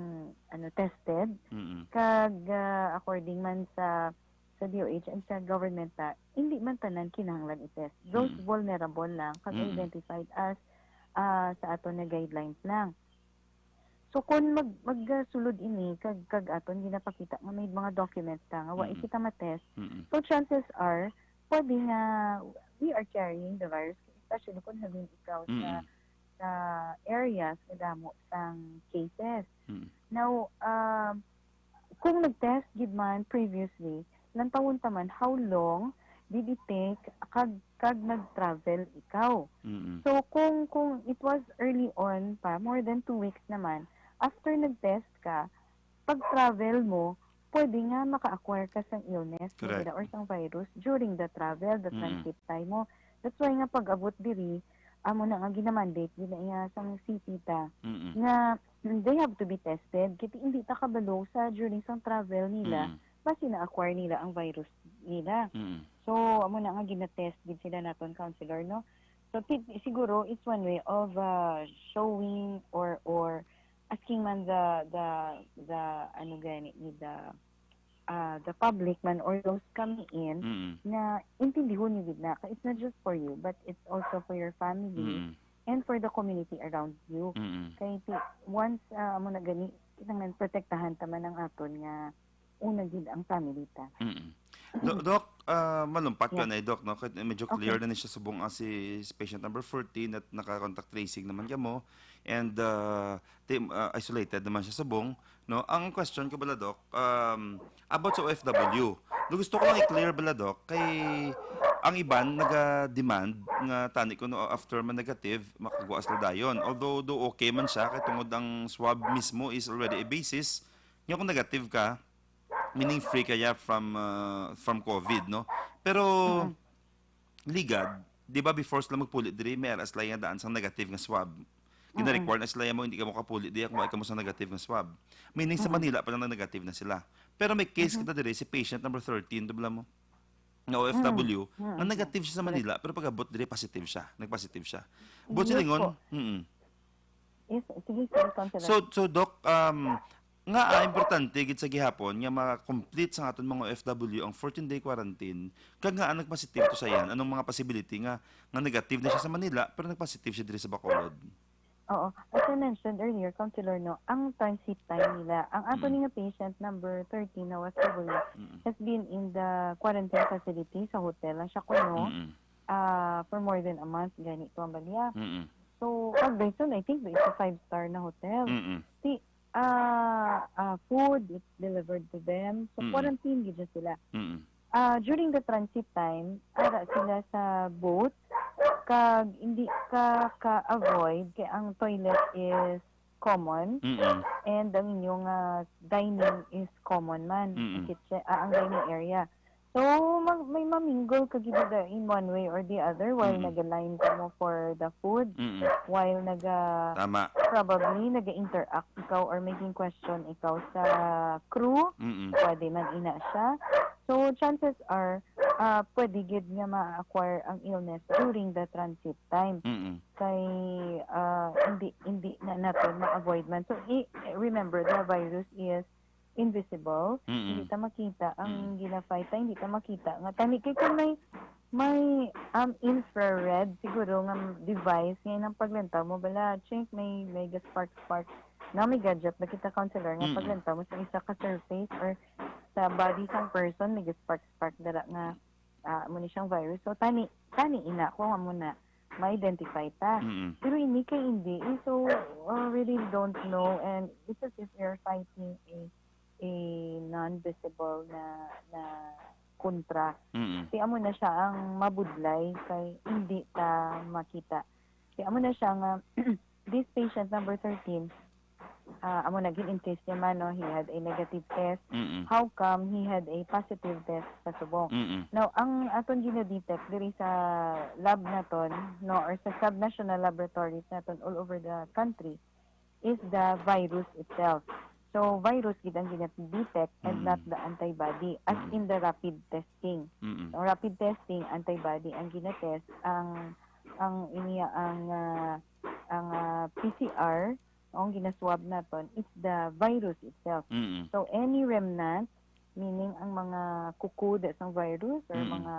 ano, tested. Mm-mm. Kag, ah, according man sa, sa D O H and sa government ta, hindi man tanan kinahanglan i-test. Those, mm, vulnerable lang, kag, mm-mm, identified as, ah, sa aton nga guidelines lang. So, kung mag-, magsulod ini, kag, kag aton ginapakita nga may mga documents ta nga wa, mm-mm, kita ma-test, mm-mm, so chances are, pwede nga we are carrying the virus, especially kung naging ikaw sa, mm-mm, sa areas nga damo sang cases. Mm-mm. Now, um, kung nag-test gid man previously, lantawon ta man how long did it take kag, kag nag-travel ikaw. Mm-mm. So, kung, kung it was early on pa, more than two weeks naman, after nag-test ka, pag-travel mo, pwede nga maka-acquire ka sang illness, correct, nila, or sang virus during the travel, the, mm-mm, transit time mo. That's why nga pag-abot diri, amo na nga ginamandate gid na iya sang city ta, mm-mm, nga, mm, they have to be tested. Kay hindi ta kabalo sa during sang travel nila, mm, basi na-acquire nila ang virus nila. Mm. So, amo na nga gina-test gid sila naton, Councilor, no? So, ti-, siguro it's one way of, uh, showing or, or asking man the, the, the, ano gani, ni the, uh, the public man or those coming in, mm, na intindihon niyo gid na. Kay it's not just for you, but it's also for your family, mm, and for the community around you. Mm. Kay ti-, once, uh, amo na gani, kinahanglan protektahan ta man ang aton nga una gid ang family ta. Mm. Do-, Doc, ah, malumpat, yeah, ka na, Doc, no? Kay medyo clear, okay, na ni siya subong, ah, si, si patient number fourteen at naka-contact tracing naman kamo. And, ah, ti-, ah, isolated naman siya subong, no? Ang question ko bala, Doc, um, about sa O F W. Do, gusto ko lang i-clear bala, Doc, kay ang iban naga-demand nga tani kuno after man negative, makagawa sila dayon. Although do okay man siya, kay tungod ang swab mismo is already a basis, nga kung negative ka, meaning free kaya from, ah, from COVID, no? Pero, mm, ligad, di ba before sila magpuli diri, may ara sila nga daan sang negative nga swab. Mm. Gina-require na sila mo, hindi ka makapuli diya kung wala ka mo sa negative nga swab. Meaning sa, mm, Manila pa lang na negative na sila. Pero may case, mm-hmm, kita diri, si patient number thirteen, tubla mo? Na O F W, mm, mm, na negative siya sa, correct, Manila, pero pag-abot diri, positive siya. Nag-positive siya. But, yes, silingon, po, mm. Yes, sige, sige, Councilor. So, so, Doc, um, nga, ah, importante gid sa gihapon nga ma-complete sa aton mga O F W ang fourteen-day quarantine, kag nga, ah, nag-positive to siya yan. Anong mga possibility nga, nga negative na siya sa Manila, pero nag-positive siya diri sa Bacolod? Oo. As I mentioned earlier, Counselor, no, ang transit time nila, ang ato Mm. ni nga patient number thirteen na O F W Mm. has been in the quarantine facility sa hotel lang siya kuno, Mm. ah, for more than a month, gani to ang balya. Mm. So, pag Bison, I think it's a five-star na hotel. Mm. Si, ah, ah, food, it's delivered to them. So, Mm. quarantine gid siya sila. Mm. Ah, during the transit time, ara sila sa boat, kag hindi ka ka-avoid kay ang toilet is common, Mm-mm. and ang inyong, ah, dining is common man, ang Mm-mm. kitchen, ah, ang dining area. So, mag-, may mamingle ka gid in one way or the other while Mm-mm. nag-line ka mo for the food, Mm-mm. while naga-, Tama. probably naga-interact ikaw or making question ikaw sa crew, Mm-mm. pwede man ina siya. So, chances are, ah, pwede gid nga ma-acquire ang illness during the transit time. Mm-mm. Kay, ah, hindi, hindi na naton ma-avoid man. So, i-, remember, the virus is invisible. Mm-mm. Hindi ta makita ang Mm. gina-fight ta, hindi ta makita. Nga tani kay kung may, may, um, infrared siguro nga device nga inang paglantaw mo, bala, check, may, may ga-spark-spark. Na may gadget na kita, Counselor, nga Mm-mm. paglantaw mo sa isa ka surface or sa body sang person, may ga-spark-spark dala nga, ah, amo ni siyang virus. So, tani, tani ina ko nga muna ma-identify ta. Mm-mm. Pero ini kay hindi, eh. So, uh, we really don't know, and it's as if we are fighting a, a non-visible na, na kontra. Mm-mm. Kaya amo na siya ang mabudlay kay hindi ta makita. Kaya amo na siya nga, this patient number thirteen, ah, amo na gid in case niya man, no, he had a negative test. Mm-mm. How come he had a positive test sa subong? Mm-mm. Now, ang aton gina-detect diri sa lab naton, no, or sa sub-national laboratories naton all over the country is the virus itself. So, virus gid ang gina-detect and Mm. not the antibody, as Mm. in the rapid testing. Mm-mm. Ang rapid testing, antibody ang gina-test, ang, ang iniya, ang, ah, ang, ah, P C R, ang gina-swab naton, it's the virus itself. Mm-mm. So, any remnant, meaning ang mga kukuda sang virus or Mm-mm. mga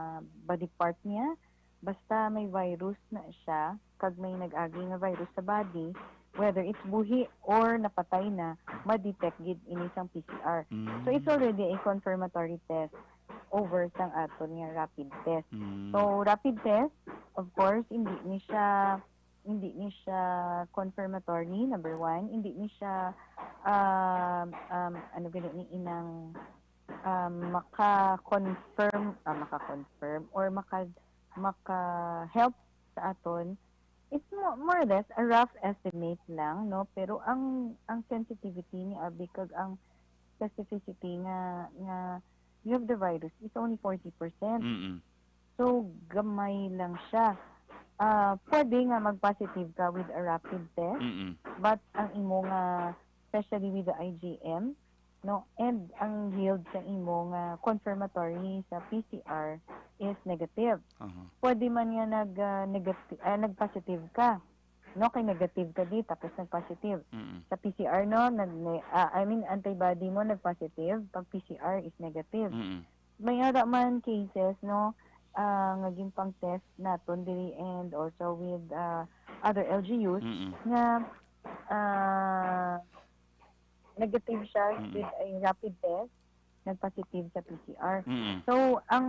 body part niya, basta may virus na siya, kag may nag-agi nga virus sa body, whether it's buhi or napatay na, ma-detect gid ini sang P C R. So, it's Mm. already a confirmatory test over sang aton nga rapid test. Mm. So, rapid test, of course, hindi ni siya, hindi ni siya confirmatory, number one. Hindi ni siya, um, um, ano gani ni inang, um, maka-confirm, ah, maka-confirm or maka-, maka-help sa aton. It's mo-, more or less a rough estimate lang, no? Pero ang, ang sensitivity ni abi kag ang specificity nga, nga you have the virus is only forty percent. Mm-mm. So, gamay lang siya. Ah, pwede nga mag-positive ka with a rapid test, Mm-mm. but ang imo nga, especially with the I G M, no, and ang yield sa imo nga confirmatory sa P C R is negative. Aha. Pwede man nga nag, ah, negati-, ah, nag-positive ka, no, kay negative ka di, tapos nag-positive. Mm-mm. Sa P C R, no, nag-, ne-, ah, I mean, antibody mo nag-positive, pag P C R is negative. Mm-mm. May ara man cases, no, ah, nga ginpang-test naton diri and also with, ah, other L G Us Mm-mm. nga, ah, negative siya Mm-mm. with a rapid test, nag-positive sa P C R. Mm-mm. So, ang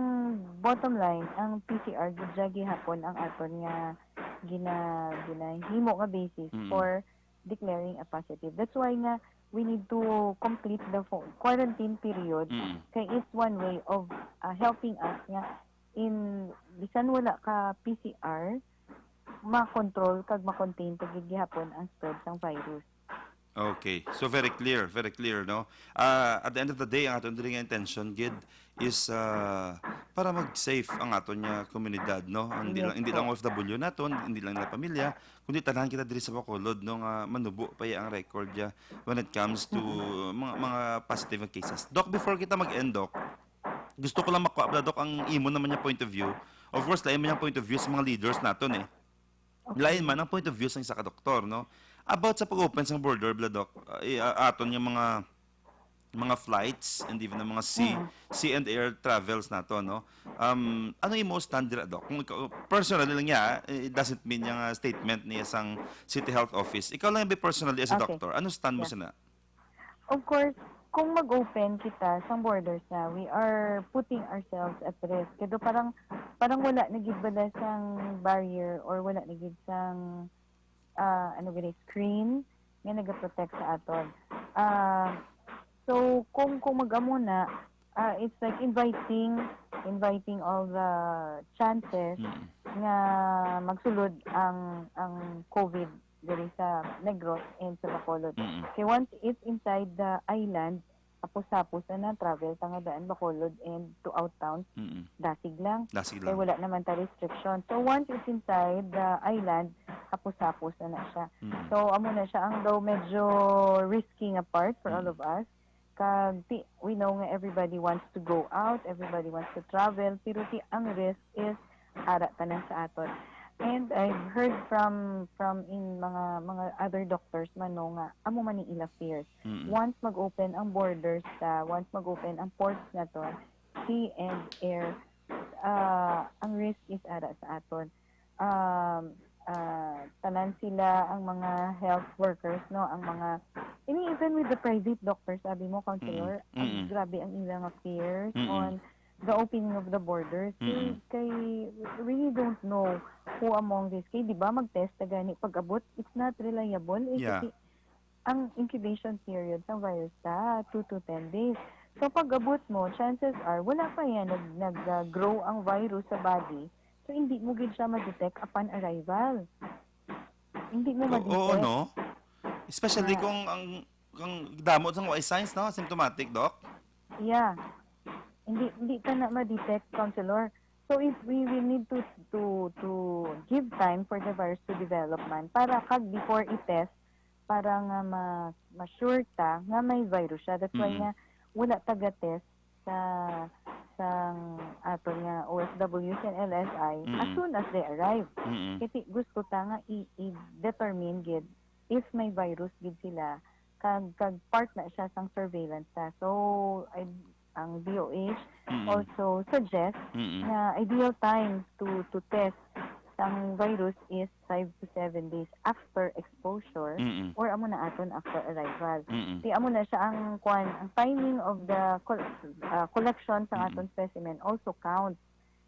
bottom line, ang P C R gid siya gihapon ang aton nga gina-, ginahimo nga basis Mm-mm. for declaring a positive. That's why nga we need to complete the fo-, quarantine period, Mm. kay it's one way of, uh, helping us nga in, bisan wala ka P C R, ma-control kag ma-contain pa gid gihapon ang spread sang virus. Okay. So, very clear, very clear, no? Ah, at the end of the day, ang aton diri nga intention gid is, ah, para mag-safe ang aton nga komunidad, no? Hindi Yes lang, hindi po. lang O F W naton, hindi lang nila pamilya, kundi tanan kita diri sa Bacolod, no, nga manubo pa iya ang record ya when it comes to Mm-mm. mga, mga positive nga cases. Doc, before kita mag-end, Doc, gusto ko lang makuha pala, Doc, ang imo naman nga point of view. Of course, lain man ang point of view sa mga leaders naton, eh. Okay. Lain man ang point of view sa isa ka doktor, no? About sa pag-open sa border, bala, Doc, ah, i-, ah, aton nga mga mga flights and even ang mga sea, Mm. sea and air travels nato, no? Um, ano imo stand dira, Doc? Kung ikaw, personally lang niya, it doesn't mean yung, ah, statement niya sang City Health Office. Ikaw lang yung personally as a Okay. doctor. Ano stand mo Yeah. sana? Of course, kung mag-open kita sang borders na, we are putting ourselves at risk. Kaya parang, parang wala na gid bala sang barrier or wala na gid sang, ah, ano gani, screen nga nagaprotect sa aton. Ah, so, kung, kung mag-amo na, ah, it's like inviting, inviting all the chances Mm. nga magsulod ang, ang COVID diri sa Negros and sa Bacolod. Mm. Kay once it's inside the island, hapos-hapos na na travel ta nga daan Bacolod and to out towns, Mm. dasig lang. Dasig Kay lang. wala naman ta restriction. So once it's inside the island, hapos-hapos na na siya. Mm. So amo na siya ang daw medyo risky nga part for all Mm. of us. Kag ti, we know nga everybody wants to go out, everybody wants to travel, pero ti ang risk is ara tanan sa aton. And I've heard from, from in mga, mga other doctors man, no, nga amo man ni ila fears. Mm-mm. Once mag-open ang borders ta, once mag-open ang ports nato, sea and air, ah, ang risk is ara sa aton. Um, ah, tanan sila ang mga health workers, no, ang mga, ini even with the private doctors, sabi mo, counselor, Mm-mm. ang Mm-mm. grabe ang ila nga fears Mm-mm. on the opening of the borders. Kay, Mm-mm. kay we really don't know who among this. Kay, di ba, mag-test na gani pag-abot, it's not reliable. Eh, Yeah. Kasi ang incubation period sa virus ta, two to ten days. So, pag-abot mo, chances are, wala pa yan nag, nag-grow ang virus sa body. So, hindi mo gid siya ma-detect upon arrival. Hindi mo Oo, ma-detect. no? Especially Yeah. kung ang, kung damo sang way signs, no? Symptomatic, Doc? Yeah. Hindi, hindi ta na ma-detect, counselor. So if we, we need to, to, to give time for the virus to develop man, para kag before i-test, para nga ma, ma-sure ta nga may virus siya. That's why Mm-mm. nga wala taga-test sa, sang aton nga O F Ws and L S I as Mm-mm. soon as they arrive. Mm-mm. Kasi gusto ta nga i, i-determine gid if may virus gid sila, kag, kag part na siya sang surveillance ta. So, I, ang D O H Mm-mm. also suggests Mm-mm. na ideal time to, to test sang virus is five to seven days after exposure Mm-mm. or amo na aton after arrival. Mm-mm. Di amo na siya ang, kwan, ang timing of the col-, ah, collection sa Mm-mm. aton specimen also counts.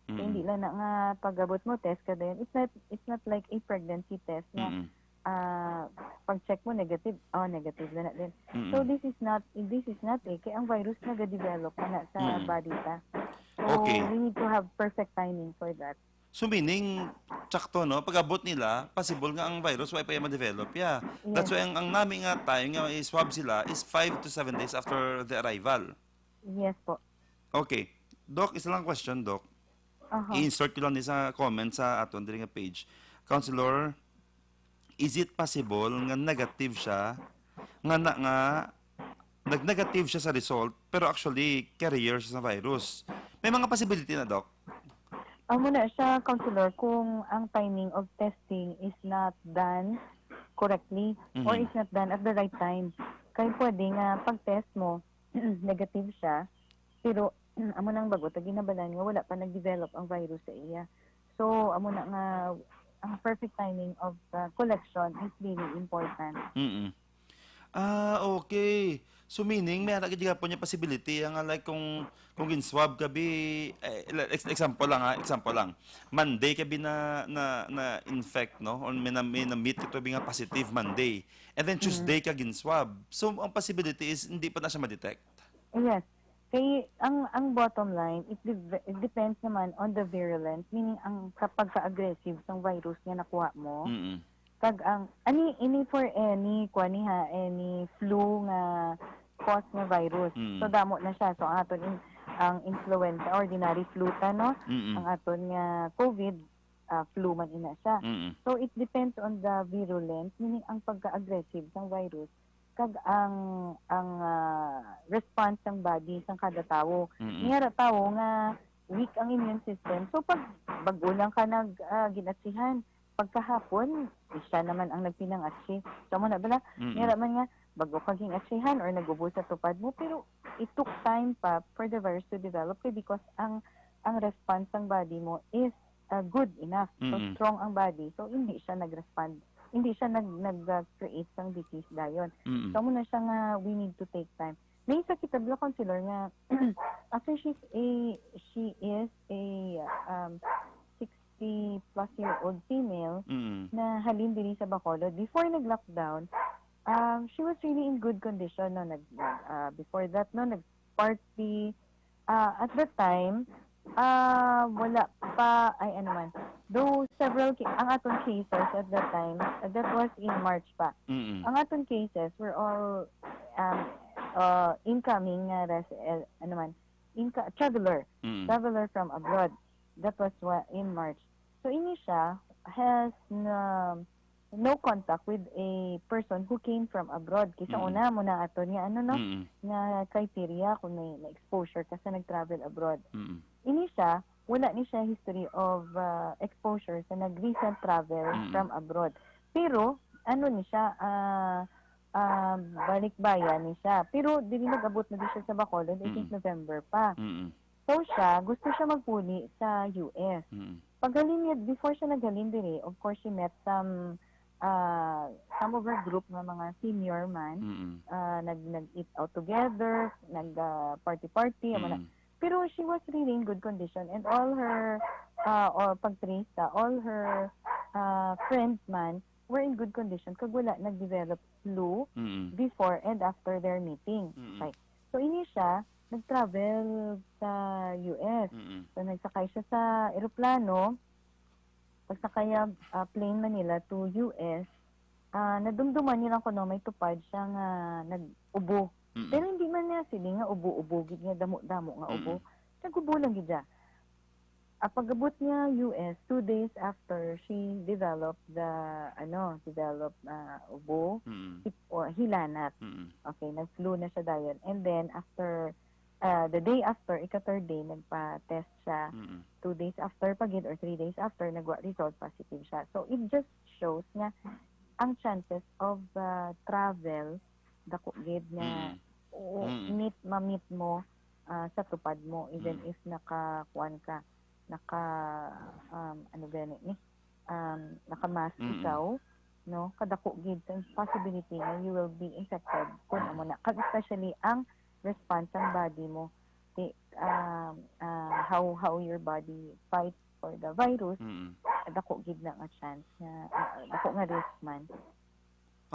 So, Mm-mm. hindi lang na nga pag-abot mo, test ka din. It's not, it's not like a pregnancy test na, Mm-mm. ah, pag-check mo, negative. Oh, negative na na din. Mm-mm. So, this is not, this is not eh. Kaya ang virus nagadevelop na na sa Mm-mm. body ta. So, Okay. we need to have perfect timing for that. So, meaning, sakto, no? Pag-abot nila, possible nga ang virus, wa pa iya ma-develop, yeah. That's Yes. why ang, ang nami nga time nga i-swab sila is five to seven days after the arrival. Yes po. Okay. Doc, isa lang question, Doc. Aha. I-insert ko lang ni sa comment sa aton diri nga page. Counselor, is it possible nga negative siya? Nga na, nga nag-negative siya sa result, pero actually carrier siya sa virus. May mga possibility na, Doc? Amo na siya, counselor, kung ang timing of testing is not done correctly or Mhm. is not done at the right time. Kay pwede nga pag-test mo, negative siya, pero amo nang bago ta ginabalan nga wala pa nag-develop ang virus sa iya. So, amo na nga ang perfect timing of the collection is really important. Mm-mm. Ah, okay. So, meaning, may ara gid gihapon nga possibility, ah, nga, like, kung, kung gin-swab ka bi, eh, like, ex-, example lang, ha, example lang. Monday ka bi na, na, na-infect, no? Or may na, may na-meet ka to bi nga positive Monday. And then, Mm. Tuesday ka gin-swab. So, ang possibility is, hindi pa na siya ma-detect? Yes. Kay, ang, ang bottom line, it de-, it depends naman on the virulence, meaning ang kapag ka-aggressive sang virus nga nakuha mo. Mm-mm. Kag ang, ani, ini for any, kuan ni ha, any flu nga cause nga virus. Mm. So, damo na siya. So, ang aton in, ang influenza, ordinary flu ta, no? Mm-mm. Ang aton nga COVID, ah, flu man ina siya. Mm-mm. So, it depends on the virulence, meaning ang pagka-aggressive sang virus, kag ang, ang, ah, response sang body sang kada tawo. Mm-mm. May ara tawo nga weak ang immune system. So, pag bag-o lang ka nag, ah, ginatsihan, pagkahapon, siya naman ang nagpinangatsi. So, amo na bala, Mm-mm. may ara man nga, bag-o ka ging-atsihan or nag-ubo sa tupad mo, pero it took time pa for the virus to develop, kay because ang, ang response sang body mo is, ah, good enough. So, Mm-mm. strong ang body. So, hindi siya nag-respond. Hindi siya nag-, nag-, ah, create sang disease dayon. Mm-mm. So, amo na siya nga we need to take time. May isa kita bala, counselor, nga actually, she's a, she is a, um, sixty plus year old female Mm. na halin diri sa Bacolod. Before nag-lockdown, um, she was really in good condition, no? Nag-, nag-, ah, before that, no, nag-party. Ah, at that time, ah, wala pa, ay, ano man, though several ca-, ang aton cases at that time, uh, that was in March pa. Mm-mm. Ang aton cases were all, um, uh, incoming, uh, res-, eh, ano man, inca-, traveler, Mm. traveler from abroad. That was wa-, in March. So, ini siya has na, no contact with a person who came from abroad. Kay sa Mm. una, amo na aton nga, ano, no? Mm. Nga criteria kung may, may exposure ka sa nag-travel abroad. Mm. Ini siya, wala ni siya history of, uh, exposure sa nag-recent travel Mm. from abroad. Pero, ano ni siya, ah, ah, balikbayan ni siya. Pero dili nag-abot na di siya sa Bacolod, I think Mm. November pa. Mm. So siya, gusto siya magpuli sa U S. Mm. Paghalin niya, before siya naghalin diri, of course, she met some, ah, some of her group nga mga senior man. Mm. Ah, nag-, nag-eat out together, nag, ah, party-party, amo na. Mm. Pero she was really in good condition, and all her, ah, or pag-trace ta, all her, ah, friends man were in good condition kag wala nag-develop flu Mm. before and after their meeting. Mm. Okay. So, ini siya, nag-travel sa U S. Mm. So, nagsakay siya sa eroplano, pagsakay niya, ah, plane Manila to U S, ah, nadumduman niya lang kuno may tupad siya nga nag-ubo. Mm. Pero hindi man niya siling nga ubo-ubo gid nga damo-damo nga ubo. Mm. Nag-ubo lang gid siya. Ah, pag-abot niya U S, two days after, she developed the, ano, developed, ah, ubo, Mm. hip-, o hilanat. Mm. Okay, nag-flu na siya dayon. And then, after, ah, the day after, ika-third day, nagpa-test siya. Mm. Two days after pa gid or three days after, nagwa result, positive siya. So, it just shows nga ang chances of, ah, travel, dako gid nga Mm. oo, Mm. meet, ma-meet mo, ah, sa tupad mo, even Mm. if naka-, kuwan ka, naka, um, ano gani ni, um, naka-mask Mm. ikaw, no? Kadako gid ang possibility nga you will be infected kung amo na. Kag especially ang response sang body mo, ti-, um, ah, how, how your body fight for the virus, Mm. kadako gid na nga chance nga, ah, dako nga risk man.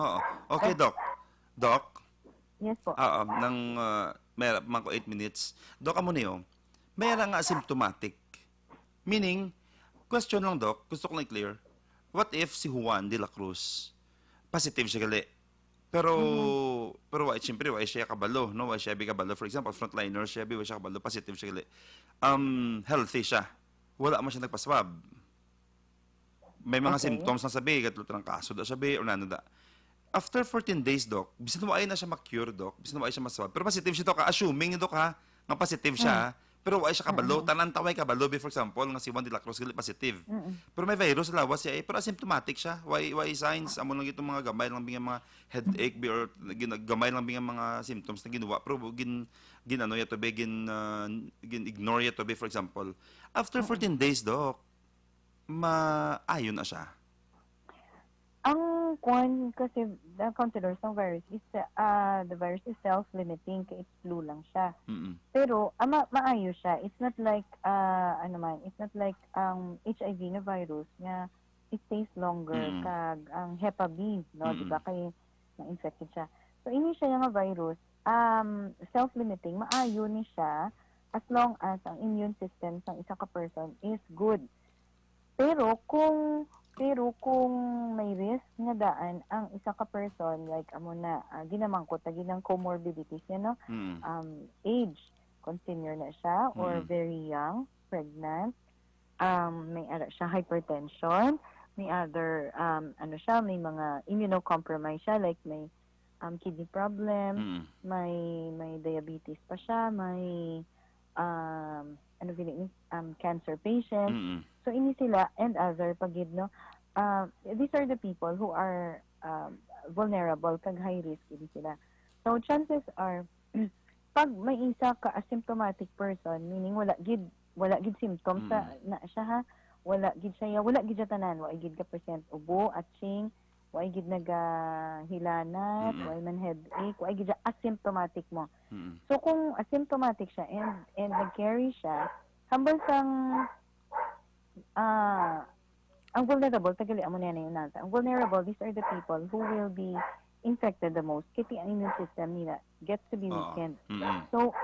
Oo. Okay, Oh. Doc. Doc? Yes po. Oo, nang, ah, may man ko eight minutes. Doc, amo ni, oh. May ara nga asymptomatic. Meaning, question lang, Doc, gusto ko lang i-clear. What if si Juan de la Cruz, positive siya gali? Pero, Mhm. pero wa, siyempre, wa siya kabalo, no? Wa siya bi kabalo. For example, frontliner siya bi, wa siya kabalo, positive siya gali. Um, healthy siya. Wala man siya nagpa-swab. May mga Okay. symptoms na sabi, gatlo trangkaso da sabi, or nano da. After fourteen days, Doc, bisan wa na siya ma-cure, Doc, bisan wa siya ma-swab. Pero positive siya, Doc, ha? Assuming ni, Doc, ha, nga positive siya, Mm. ha? Pero wa siya kabalo. Mm-mm. Tanan taway kabalo, bi, for example, nga si Juan de la Cruz, gali positive. Mm-mm. Pero may virus sa lawas siya, eh. Pero asymptomatic siya. Wa, wa signs, amo lang itong mga gamay lang, bi nga mga headache, bi, or gin-, gamay lang, bi nga mga symptoms na ginawa. Pero gin-, gin-, ano, yato, bi, gin-, ah, gin-ignore yato, bi, for example. After Mm-mm. fourteen days, Doc, maayo na siya? Ang kuwan kasi, the consider sang virus is, ah, the virus is self-limiting, kay it's flu lang siya. Mm-mm. Pero, ah, ma-, maayo siya. It's not like, ah, ano man, it's not like ang H I V na virus nga it stays longer Mm. kag ang hepa B, no? Di ba? Mm-mm. Kay na-infected siya. So, ini siya nga virus, um, self-limiting, maayo ni siya as long as ang immune system sang isa ka person is good. Pero kung, pero kung may risk nga daan ang isa ka person, like, amo na, ah, ginamangkot na gid ang comorbidities niya, no? Mm. Um, age, kung senior na siya, or Mm. very young, pregnant, um, may ara siya hypertension, may other, um, ano siya, may mga immunocompromised siya, like may, um, kidney problem, Mm. may, may diabetes pa siya, may, um, ano gini ni, um, cancer patient. Mm. So, ini sila and other pa gid, no? Uh, these are the people who are, um, vulnerable kag high risk gid sila. So, chances are, pag may isa ka asymptomatic person, meaning wala gid, wala gid symptoms sa, Mm. na siya, ha, wala gid siya, wala gid siya tanan, wala gid ka percent ubo, atching, wala gid nagahilanat, Mm-mm. wala man headache, wala gid siya asymptomatic mo. Mm-mm. So, kung asymptomatic siya and, and nag-carry siya, hambal sang, ah, ang vulnerable, tagali, amo na yan yung nasa. Ang vulnerable, these are the people who will be infected the most. Kiti ang immune system nila gets to be Oo. weakened. Mm-mm. So,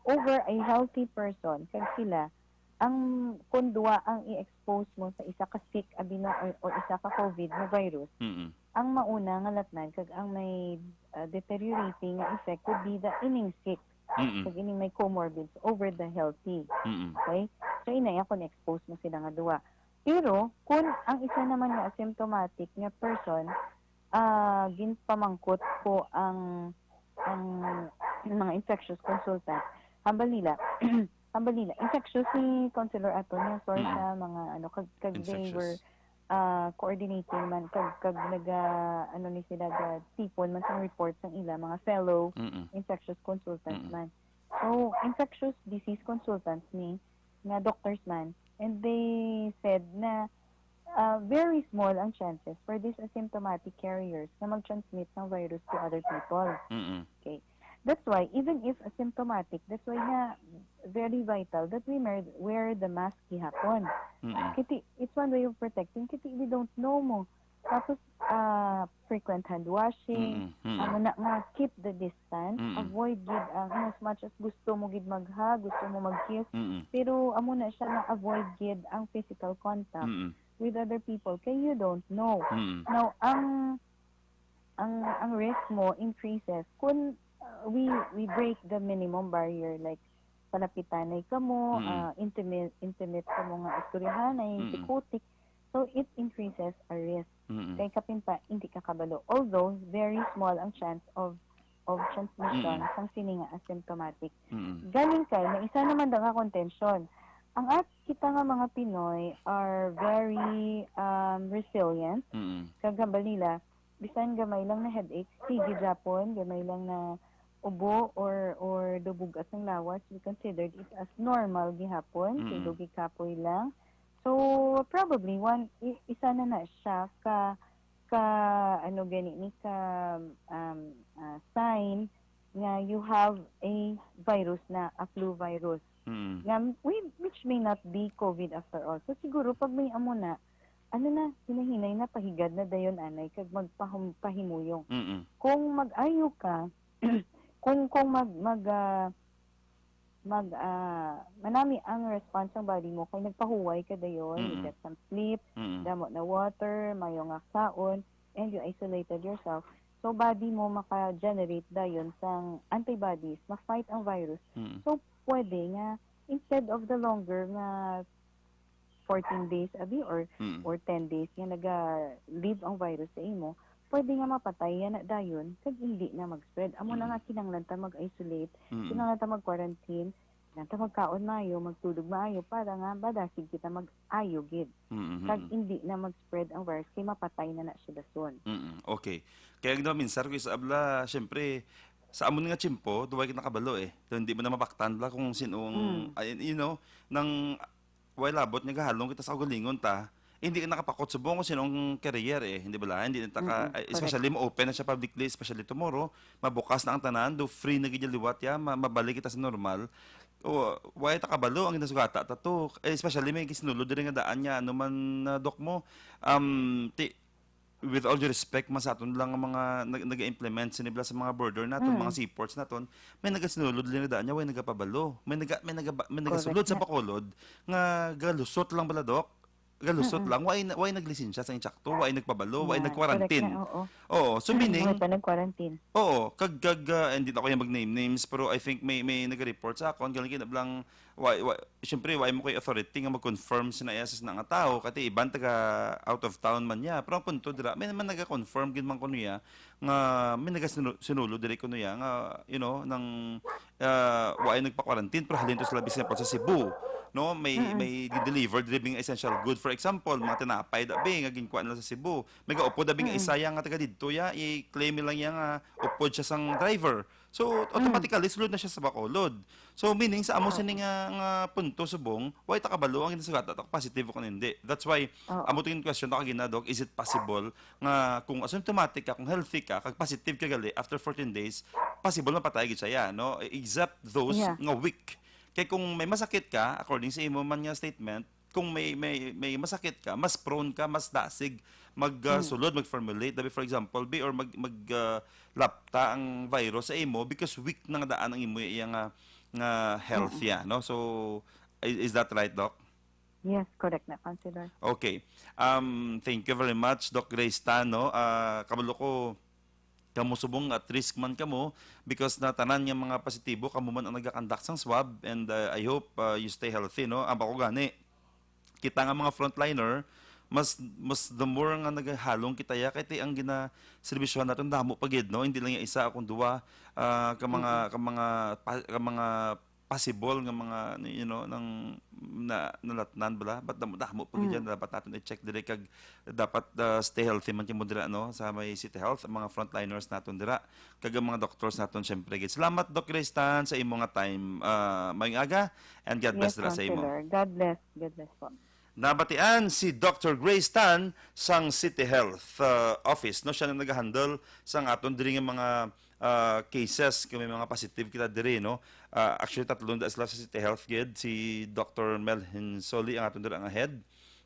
over a healthy person, kag sila, ang kung duwa ang i-expose mo sa isa ka sick, abi na, or, or isa ka COVID na virus, Mm-mm. ang mauna nga latnan, kag ang may, ah, deteriorating nga effect would be the ining sick, Mm-mm. kag ining may comorbids over the healthy. Mm-mm. Okay? So, inaya kung expose mo sila nga duwa. Pero, kung ang isa naman nga asymptomatic nga person, ah, ginpamangkot ko ang, ang mga infectious consultant, hambal nila, hambal nila, infectious ni Councilor ato nga source Mm-mm. sa mga, ano, kag, kag they Infectious. were, ah, coordinating man, kag, kag naga, ano ni sila, ga tipon man sang report sang ila, mga fellow Mm-mm. infectious consultants Mm-mm. man. So, infectious disease consultants ni, nga doctors man, and they said na, ah, very small ang chances for these asymptomatic carriers na mag-transmit ng virus to other people. Mm-mm. Okay. That's why, even if asymptomatic, that's why nga very vital that we mer-, wear the mask gihapon. Mm-mm. Kiti, it's one way of protecting. Kiti, we don't know mo. Tapos, ah, frequent hand washing, Mm-mm. Mm-mm. amo na nga, keep the distance, Mm-mm. avoid gid ang, in as much as gusto mo gid mag-hug, gusto mo mag-kiss, Mm-mm. pero amo na siya na avoid gid ang physical contact Mm-mm. with other people, kay you don't know. Mm-mm. Now, ang, ang, ang risk mo increases kung, uh, we, we break the minimum barrier, like, palapitanay kamo, Mm-mm. ah, intimate, intimate kamo nga istoryahanay, Mm-mm. sikutik. So, it increases a risk. Mm-mm. Kay kapin pa, hindi ka kabalo. Although, very small ang chance of, of transmission Mm-mm. sang sini nga asymptomatic. Mm-mm. Galing kay, may isa naman da nga contention. Ang at kita nga mga Pinoy are very, um, resilient. Mm-mm. Kag hambal nila, bisan gamay lang na headache, sige gyapon, gamay lang na ubo or, or dubug-at ang lawas, we considered it as normal gihapon, kay Mm-mm. dugay kapoy lang. So, probably, one, i-, isa na na siya ka, ka, ano gani ni, ka, um, ah, sign nga you have a virus na, a flu virus. Mm-mm. Nga, we, which may not be COVID after all. So, siguro, pag may amo na, ano na, hinay-hinay na, pahigad na dayon, anay, kag magpahum-, pahimuyong. Mm-mm. Kung mag-ayo ka, kung, kung mag, mag, ah, mag, ah, manami ang response sang body mo, kay nagpahuway ka dayon, you Mm-mm. get some sleep, Mm-mm. damo na water, mayo nga kaon, and you isolated yourself. So, body mo maka-generate dayon sang antibodies, ma-fight ang virus. Mm-mm. So, pwede nga, instead of the longer nga fourteen days, abi, or, Mm. or ten days nga naga-live ang virus sa imo, pwede nga mapatay yan na dayon, kag hindi na mag-spread. Amo na Mm. nga kinahanglan ta mag-isolate, Mm. kinahanglan ta mag-quarantine, kinahanglan ta magkaon maayo, magtulog maayo, para nga badasig kita mag-ayo gid. Mm, mm, Kag mm. hindi na mag-spread ang virus, kay mapatay na na siya dason. Mm, okay. Kaya ang daw minsan ko isabla, syempre, sa amon nga tiyempo, duway kita kabalo eh. So, hindi mo na mapaktan bala kung sinong, Mm. ay, you know, nang way labot nga gahalong kita sa kaugalingon ta, hindi ka nakapakot subong kung sinong carrier eh, hindi bala? Hindi na ta ka, Mm-mm, ay, correct. Especially mo open na siya publicly, especially tomorrow, mabukas na ang tanan, do free na gid yung liwat ya, ma-, mabalik kita sa normal. O, way ta kabalo ang ginasugata ta to. Eh, especially may gisinulod diri nga daan nga, ano man, na, Doc, mo, um, ti-, with all due respect man sa aton lang nga mga nag-, nag-implement sini bala sa mga border naton, Mm. mga seaports naton, may nagasinulod lang daan niya, way nagapabalo. May naga-, may nagaba-, may nagasulod Correct sa na. Bacolod nga galusot lang bala, Doc. Galusot Mm-mm. lang. Way na-, way naglisensya sa insakto, way nagpabalo, way Na, nag-quarantine. Correct na, oo. Oo, so Mm, meaning, may pa nag-quarantine. Oo, kag, kag, ah, hindi na ko yung mag-name names, pero I think may, may nag-report sa akon, galing kinablang, way, way, siyempre, way mo kay authority nga mag-confirm sa naiasas na nga tao, kati iban taga out of town man niya. Pero ang punto dira, may naman naga-confirm gid man kuno niya nga may naga-sinu-, sinulo diri kuno niya nga, you know, nang, ah, way nagpa-quarantine, pero halin to sila, bisan pa sa Cebu. no, may, may deliver diri nga essential good. For example, mga tinapay da, be, nga ginkuha nila sa Cebu. May gaupod da, be, nga isa ya nga taga didto ya, i-claim lang ya nga upod siya sang driver. So, automatically, sulod na siya sa Bacolod. So, meaning, sa amo sini nga, nga punto subong, way ta kabalo ang ginasugata ta, positive o kung hindi. That's why, amo to yung question na kagina, Doc, is it possible nga kung asymptomatic ka, kung healthy ka, kag positive ka gali, after fourteen days, possible mapatay gid siya, no? Except those nga weak. Kay kung may masakit ka, according sa imo man nga statement, kung may, may, may masakit ka, mas prone ka, mas dasig mag, ah, sulod, mag-formulate. Dabi, for example, be, or mag, mag, ah, lapta ang virus sa imo because weak na nga daan ang imo iya nga, nga health ya, no? So, is, is that right, Doc? Yes, correct na, Counselor. Okay. Um, thank you very much, Doc Grace Tan, no? Ah, kabalo ko, kamo subong at risk man kamo because na tanan nga mga positibo, kamo man ang nagakandak sang swab, and, uh, I hope, uh, you stay healthy, no? Ang ako gani, kita nga mga frontliner, mas, mas the more nga nagahalong kita ya, kay ti ang ginaserbisyohan naton damo pa gid, no? Hindi lang yung isa akong duwa, ah, ka mga, ka mga, pa- ka mga possible nga mga, you know, nang na, nalatnan bala, but damo, damo pa gid yan, dapat naton i-check diri, kag dapat, ah, stay healthy man kamo dira, no, sa may City Health, ang mga frontliners naton dira, kag ang mga doctors naton, syempre gid. Salamat, Doc Grace Tan, sa imo nga time. Ah, maayong aga, and God bless dira sa imo. Counselor. God bless. God bless po. Nabatian si Doctor Grace Tan sang City Health, ah, Office, no? Siya na nag-handle sang aton diri nga mga, ah, cases, kung may mga positive kita diri, no? Ah, actually, tatlo na sila sa City Health gid. Si Doctor Melhin Soli ang aton dira nga head,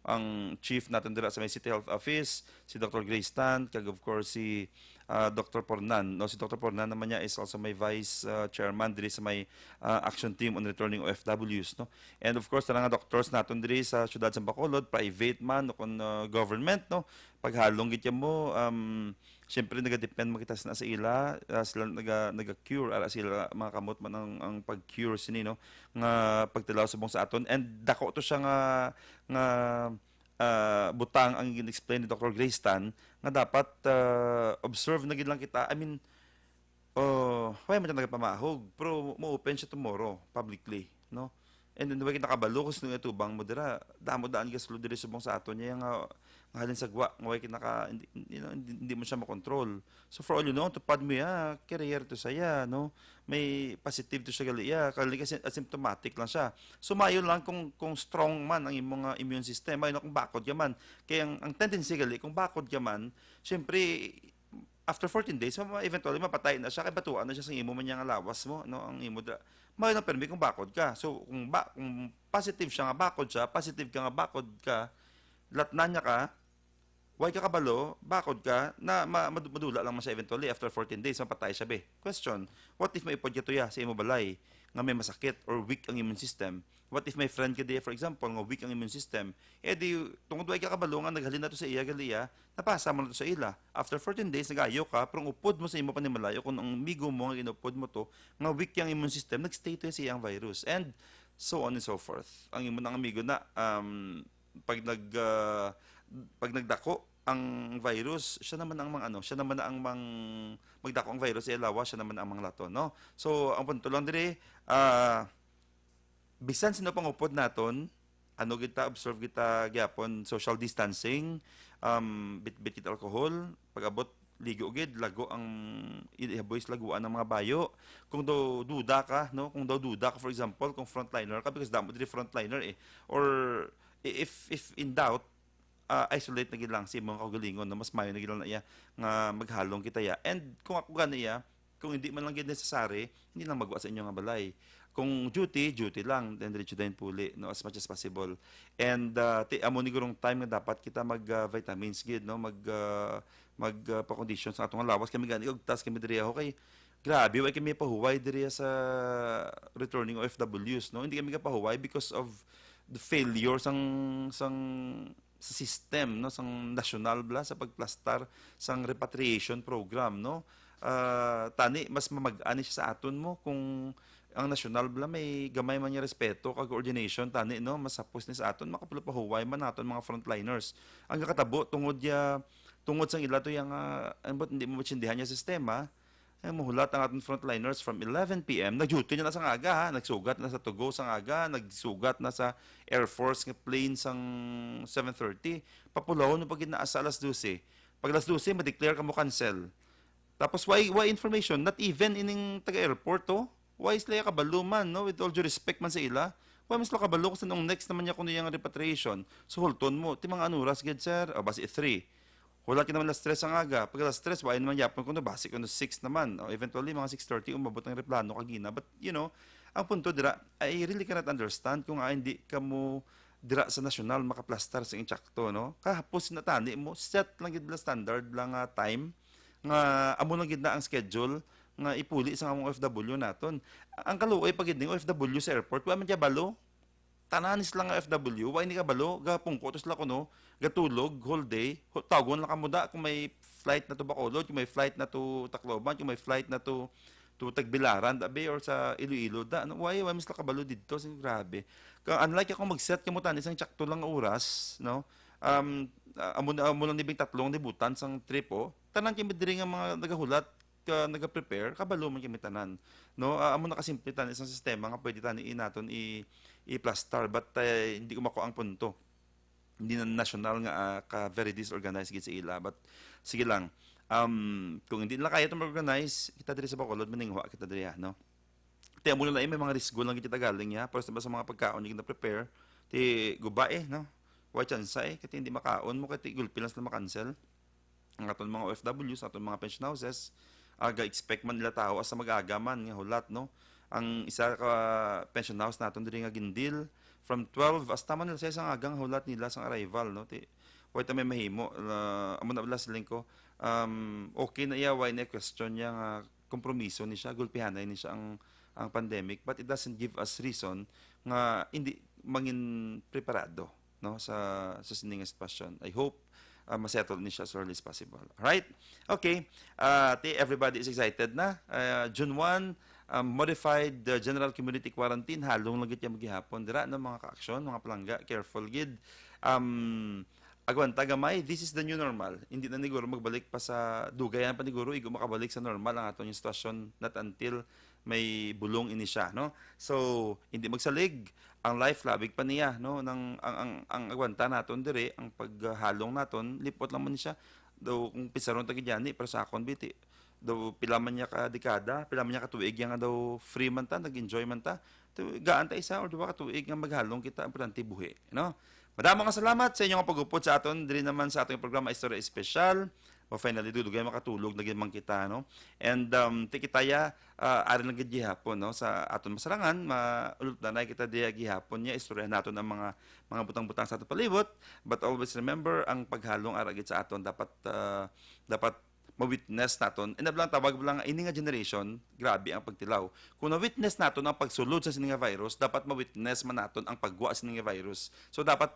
ang chief naton dira sa may City Health Office, si Doctor Grace Tan, kag of course si, ah, Doctor Pornan, no? Si Doctor Pornan naman niya is also may vice, ah, chairman diri sa may, ah, action team on returning O F Ws, no? And of course, tanan nga doctors naton diri sa siyudad sa Bacolod, private man o kung, ah, government, no? Paghalong gid mo, um, syempre nagadepend mo kita sa, sa ila, ah, sila naga, naga-cure, ara sila mga kamot man ang, ang pag-cure sini, no? Nga pagtilaw subong sa aton. And dako to siya nga, nga, ah, butang ang gin-explain ni Doctor Grace Tan nga dapat, ah, observe na gid lang kita. I mean, oh, why man siya nagapamahog? Pero mo-open siya tomorrow, publicly, no? And then, way kita kabalo kung sino yung tubang mo dira. Damo daan gasulod diri subong sa aton niya nga, nga halin sa gwa, nga way kita naka, hindi, you know, hindi, hindi mo siya makontrol. So, for all you know, tupad mo ya, carrier to saya, no? May positive to siya gali ya, kali kasi asymptomatic lang siya. So, mayo lang kung, kung strong man ang imong, ah, immune system, mayo na kung bakod ka man. Kaya ang, ang tendency gali, kung bakod ka man, syempre, after fourteen days, ma-, eventually mapatay na siya, kay batuan na siya sa imo man niya nga lawas mo, no, ang imo da-, may na permi kung bakod ka. So, kung ba, kung positive siya nga bakod siya, positive ka nga bakod ka, latnan niya ka, way ka kabalo, bakod ka, na ma-, mad-, madula lang man siya eventually after fourteen days, mapatay siya, be. Question, what if may upod ka tuya sa imo balay nga may masakit or weak ang immune system? What if may friend ka diya, for example, nga weak ang immune system? Eh di, tungod way ka kabalo nga naghalin na to sa iya, gali iya, napasa mo na to sa ila. After fourteen days, nag-ayo ka, pero ang upod mo sa imo panimalayo, kung ang migo mo nga ginupod mo to, nga weak ang immune system, nag-stay to sa iyang virus. And so on and so forth. Ang imo nang amigo na, um, pag nag, ah, pag nagdako ang virus, siya naman ang mang ano, siya naman ang mang, magdako ang virus sa iya lawas, siya naman ang manglaton, no? So, ang punto lang diri, ah, bisan sino pang upod naton, ano kita, observe kita gyapon, social distancing, um, bitbit kita alcohol, pag-abot, ligo gid, lago ang i-, ihaboy sa laguan ng mga bayo. Kung daw duda ka, no? Kung daw duda ka, for example, kung frontliner ka, because damo diri frontliner eh. Or i-, if, if in doubt, ah, isolate na gid lang sa imong kaugalingon, no? Mas maayo na gid lang na iya nga maghalong kita ya. And kung ako gani iya, kung hindi man lang gid necessary, hindi lang magwa sa inyo nga balay. Kung duty, duty lang, then diretso dayon puli, no, as much as possible. And, ah, ti-, amo ni gurong time nga dapat kita mag, ah, vitamins gid, no, mag, ah, mag, ah, pa-condition sa atong lawas. Kami gani, og tas kami diri ako kay, grabe, way kami pahuway diri sa returning O F Ws, no? Hindi kami kapahuway because of the failure sang, sang sa system, no, sang nasyonal bala sa pagplastar sang repatriation program, no. Ah, tani mas mamag-an ni siya sa aton mo kung ang nasyonal bala may gamay man nga respeto kag coordination, tani, no, mas hapos ni sa aton, makapahuway man naton mga frontliners. Ang nakatabo tungod ya, tungod sang ila to yang, ah, ambot hindi mo maintindihan nga sistema, Ay, mahulat ang aton frontliners from eleven p m. Nag-duty na, na sa ngaga, ha? Nagsugat na sa Tugo sa ngaga, nagsugat na sa Air Force nga plane sang seven thirty. Papulawon mo pag naa sa alas dose. Pag alas dose, ma-declare ka mo cancel. Tapos, why, why information? Not even ining taga-airport, to. Why sila kabalo man, no? With all due respect man sa ila, why man sila kabalo kung sa nung next naman niya kuno yung repatriation? So, hulton mo, ti mga anuras gid, sir? O, basi three. Wala ka naman alas tres ang aga. Pag alas tres, wala naman yapon kuno, basi kuno six naman. O, eventually, mga six thirty, umabot ang replano kagina. But, you know, ang punto dira, I really cannot understand kung, ah, hindi ka mo dira sa nasyonal makaplastar sa intsakto, no? Kahapos na tani mo, set lang gid la standard lang nga time nga amo lang gid na ang schedule nga ipuli sa among O F W naton. Ang kaluoy pa gid ning O F W sa airport, wa man kay balo. Tanan sila nga O F W, wa ini kabalo, gapungko to sila kuno, gatulog whole day. Hu-, tawgon lang kamo da kung may flight na to Bacolod, kung may flight na to Tacloban, kung may flight na to to Tagbilaran, da, be, or sa Iloilo, da, ano, why, why mas kabalo didto? Sin-, grabe. Ka, unlike ako mag-set kamo tani sang tsakto lang nga oras, no? Um, ah, amo na, amo lang ni bing tatlong libutan sang trip, oh. Tanan kami diri nga mga nagahulat, ka, nagaprepare, kabalo man kami tanan, no? Ah, amo na kasimple tani sang sistema nga pwede tani i-, naton i-, i-plastar, but, eh, hindi ko makuha ang punto. Hindi na national nga, ah, ka very disorganized gid sa ila. But, sige lang. Um, kung hindi nila kaya itong mag-organize, kita diri sa Bacolod, maninguha kita diri, ah, no? Ti amo na lang, eh, may mga risgo lang kita galing, ya. Pero sa, sa mga pagkaon, hindi na-prepare, ti guba, eh, no? Wa chance, eh, kati hindi makaon mo, kati gulpi lang sila makancel. Ang aton mga O F W, sa aton mga pension houses, aga expect man nila tao, asa mag-aga man, nga hulat, no? Ang isa ka pension house naton diri nga Gindil, from twelve hasta man alas sais ang aga nga hulat nila sang arrival, no? Ti, wa ta may mahimo. La, amo na bala siling ko, um, okay na iya, why na question niya nga kompromiso ni siya, gulpihanay ni siya ang, ang pandemic, but it doesn't give us reason nga hindi mangin preparado, no, sa, sa sini nga sitwasyon. I hope, ah, masettle ni siya as early as possible. Alright? Okay. Ah, ti everybody is excited na. Ah, June one, um, modified, uh, general community quarantine. Halong lang gid ya maghihapon dira, no, mga kaaksyon, mga palangga, careful gid. Um, agwanta gamay, this is the new normal. Hindi na niguro magbalik pa sa dugay, yan pa niguro, igo makabalik sa normal ang aton yung sitwasyon, not until may bulong ini siya, no? So, hindi magsalig ang life, labig pa niya, no? Nang, ang, ang, ang agwanta naton diri, ang paghalong naton, lipot lang man siya. Daw, kung pisaron ta gid yani, pero sa akon, biti, daw, pila man niya ka dekada, pila man niya ka tuig, yan nga daw, free man ta, nag-enjoy man ta. Daw, gaan ta isa or duha ka tuig nga maghalong kita, importante buhi, no? Madamo nga salamat sa inyong pag-upod sa aton, diri naman sa ating programa, Istorya Espesyal. O, finally, dugay makatulog na gid man kita, no? And, um, ti kita ya, ah, ari lang gid gihapon, no? Sa aton masarangan, ma-, ulot na na kita diya gihapon niya, istoryahan naton ang mga, mga butang-butang sa aton palibot. But always remember, ang paghalong ara gid sa aton dapat, ah, dapat ma-witness naton. Inablang tawag lang, ini nga generation, grabe ang pagtilaw. Kung na-witness naton ang pagsulod sa sini nga virus, dapat ma-witness man naton ang pagwa sa sini nga virus. So, dapat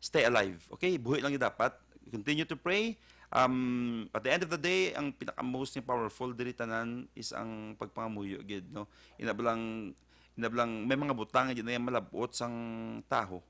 stay alive. Okay? Buhi lang gid dapat. Continue to pray. Um, at the end of the day, ang pinaka-most nga powerful diri tanan is ang pagpangamuyo gid, no? Inablang, inablang may mga butang nga di na yan malabot sang taho.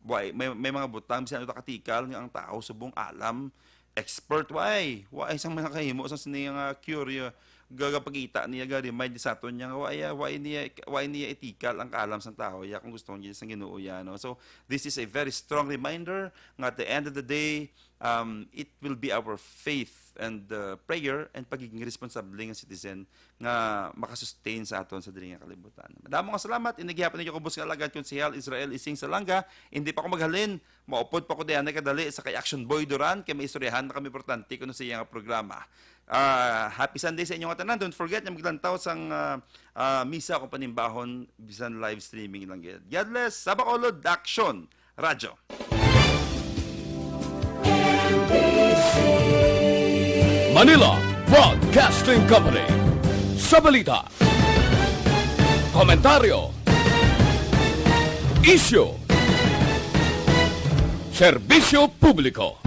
Why? May, may mga butang, bisan ano ta katikal, nga ang tao subong alam, expert, why? Why sang mga kahimo sa sini nga cure, gagapakita niya, ga-remind sa aton niya nga, why, ah, why niya, why niya itikal ang kaalam sang tao, ya, kung gusto niya sang Ginoo, ya, no? So, this is a very strong reminder nga at the end of the day, um, it will be our faith and, uh, prayer and pagiging responsable nga citizen nga makasustain sa aton sa diri nga kalibutan. Madamo nga salamat. Ini gihapon ninyo kubos nga alagad, Konsehal Israel Ising Salanga. Hindi pa ko maghalin, maupod pa ko diyan kadali sa kay Action Boy Duran, kay may istoryahan na kami importante kuno sa iyang programa. Ah, happy Sunday sa inyo nga tanan. Don't forget nga maglantaw sang, ah, ah, misa kung panimbahon, bisan live streaming lang gid. God bless. Sa Bacolod, Action Radyo. Manila Broadcasting Company. Sa balita, komentaryo, isyu, serbisyo publiko.